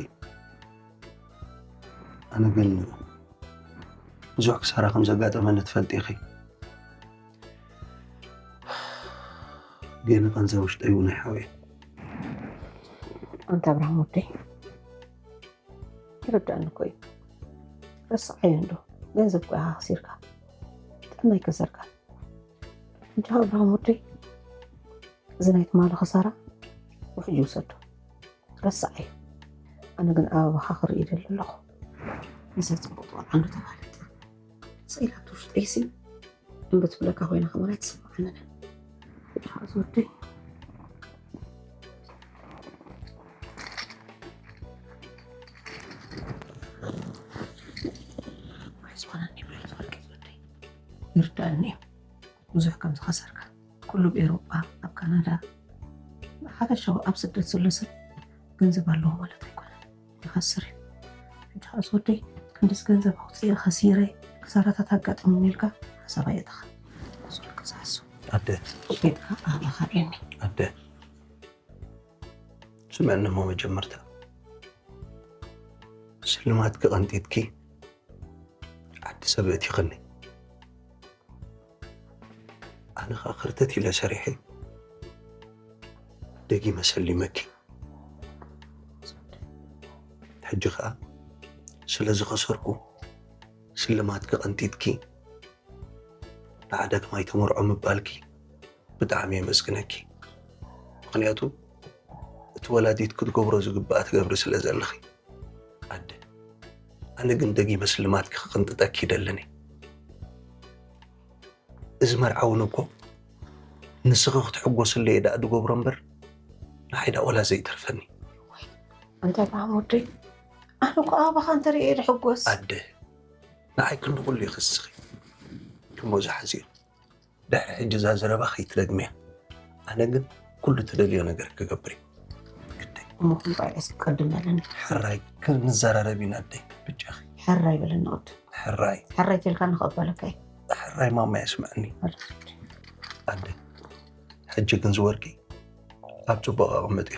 ኣነ ግን ብዙሕ ክሳራ ከም ዘጋጠመኒ ትፈልጢ ኢኺ። ገለ ቃንዛ ውሽጠይ እውን ኣይሓውየ። ኣንታ ኣብርሃም ወደይ፣ ይርዳእኒ እኮ እዩ። ረስዓዮ እንዶ፣ ገንዘብ እኮ ኢኻ ከሲርካ። ጥዕና ኣይከሰርካን። ሕጂ ኣብርሃም ወደይ፣ እዚ ናይ ትማሊ ክሳራ ውሕጅ ይውሰዶ። ረስዓዮ። ኣነ ግን ኣበባኻ ክርኢ ይደሊ ኣለኹ። ንሳ ጽቡቕ ቆልዓ እንዶ ተባህለት። ስቕ ኢላ ኣብቲ ውሽጠይሲ እምቢ ትብለካ ኮይና ከማን ኣይትስምዓንን። ሕጂ ከዓ ዝወደይ፣ ኣይዝኾነን ይብለል ዝወደይ። ይርዳእኒ እዩ። ብዙሕ ከም ዝኸሰርካ፣ ኩሉ ኣብ ኤውሮጳ፣ ኣብ ካናዳ፣ ሓፈሻዊ ኣብ ስደት ዘሎ ሰብ ገንዘብ ኣለዎ ማለት ኣይኮነን፣ ይኸስር እዩ። ሕጂ ከዓ ዝወደይ፣ ክንድስ ገንዘብ ኣውፅኤ ከሲረ፣ ክሳራታት ኣጋጠሙኒ ኢልካ ሓሳብ ኣየእተኻ። ዞልካ ዝሓስብ ኣደ። ቤትካ ኣባኻ ርኤኒ። ኣደ፣ ስምዕኒ እሞ መጀመርታ ስልማትኪ ቀንጢጥኪ ዓዲ ሰብ እቲኽኒ። ኣነ ኸኣ ክርተት ኢለ ሰሪሐ ደጊመ ሰሊመኪ። ሕጂ ኸኣ ስለ ዝኸሰርኩ ስልማትኪ ቀንጢጥኪ ንዓ ዳግማይ ተመርዖ ምባልኪ ብጣዕሚ የመስግነኪ። ምኽንያቱ እቲ ወላዲት ክትገብሮ ዝግብኣ ትገብሪ ስለ ዘለኺ። ኣደ፣ ኣነ ግን ደጊመ ስልማትኪ ክቕንጥጠኪ ይደልን እየ። እዚ መርዓ እውን እኮ ንስኺ ክትሕጎስሉ እየ ደኣ ዝገብሮ እምበር ንዓይ ደኣ ወላ ዘይተርፈኒ። ኣንታ ኣብርሃም ወደይ፣ ኣነ እኮ ኣባኻ እንተርእየ እየ ዝሕጎስ። ኣደ፣ ንዓይ ክንዲ ኩሉ ኢኺ እስኺ። እሞ ዝሓዝዮ። ድሕሪ ሕጂ እዛ ዘረባ ከይትደግምያ። ኣነ ግን ኩሉ ትደልዮ ነገር ክገብር እየ። ግደይ። እሞ ክንቋዕ እስኪ ቀድም በለኒ። ሕራይ ክንዘራረብ ኢና ኣደይ፣ ብጃኺ። ሕራይ በለኒ ቅድም። ሕራይ። ሕራይ ተልካ ንኽቕበለካ እየ። ሕራይ ማማ የስምዐኒ። በል። ኣደ፣ ሕጂ ግን ዝወርቂ ኣብ ጽቡቕ ኣቐምጥዮ።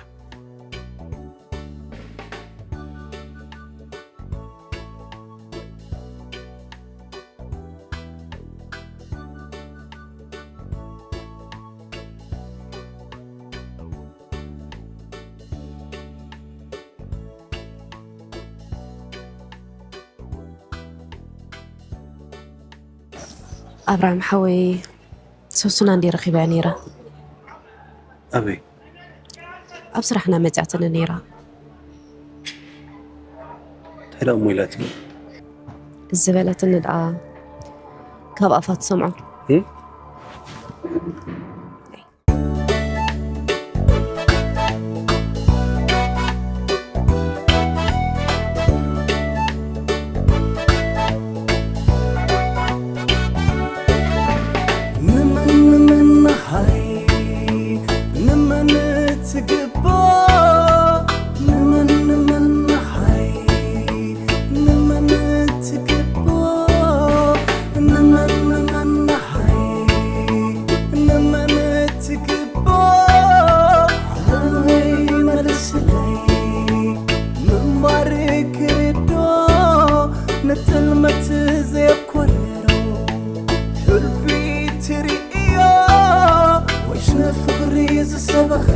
ኣብርሃም ሓወይ፣ ሶሱና እንዲ ረኺበያ ነይራ። ኣበይ? ኣብ ስራሕና መጺኣትኒ ነይራ። እንታይ ደኣ እሞ ኢላትኪ? ዝበለትኒ ደኣ ካብ ኣፋ ትሰምዖ። እም? ንጥልመት ዘየኮረሮ ሕልፊ ትርእዮ ወይስ ንፍቕሪ ዝሰበኸ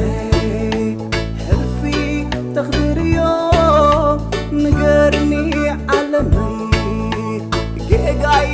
ሕልፊ ተኽብርዮ? ንገርኒ ዓለመይ ጌጋይ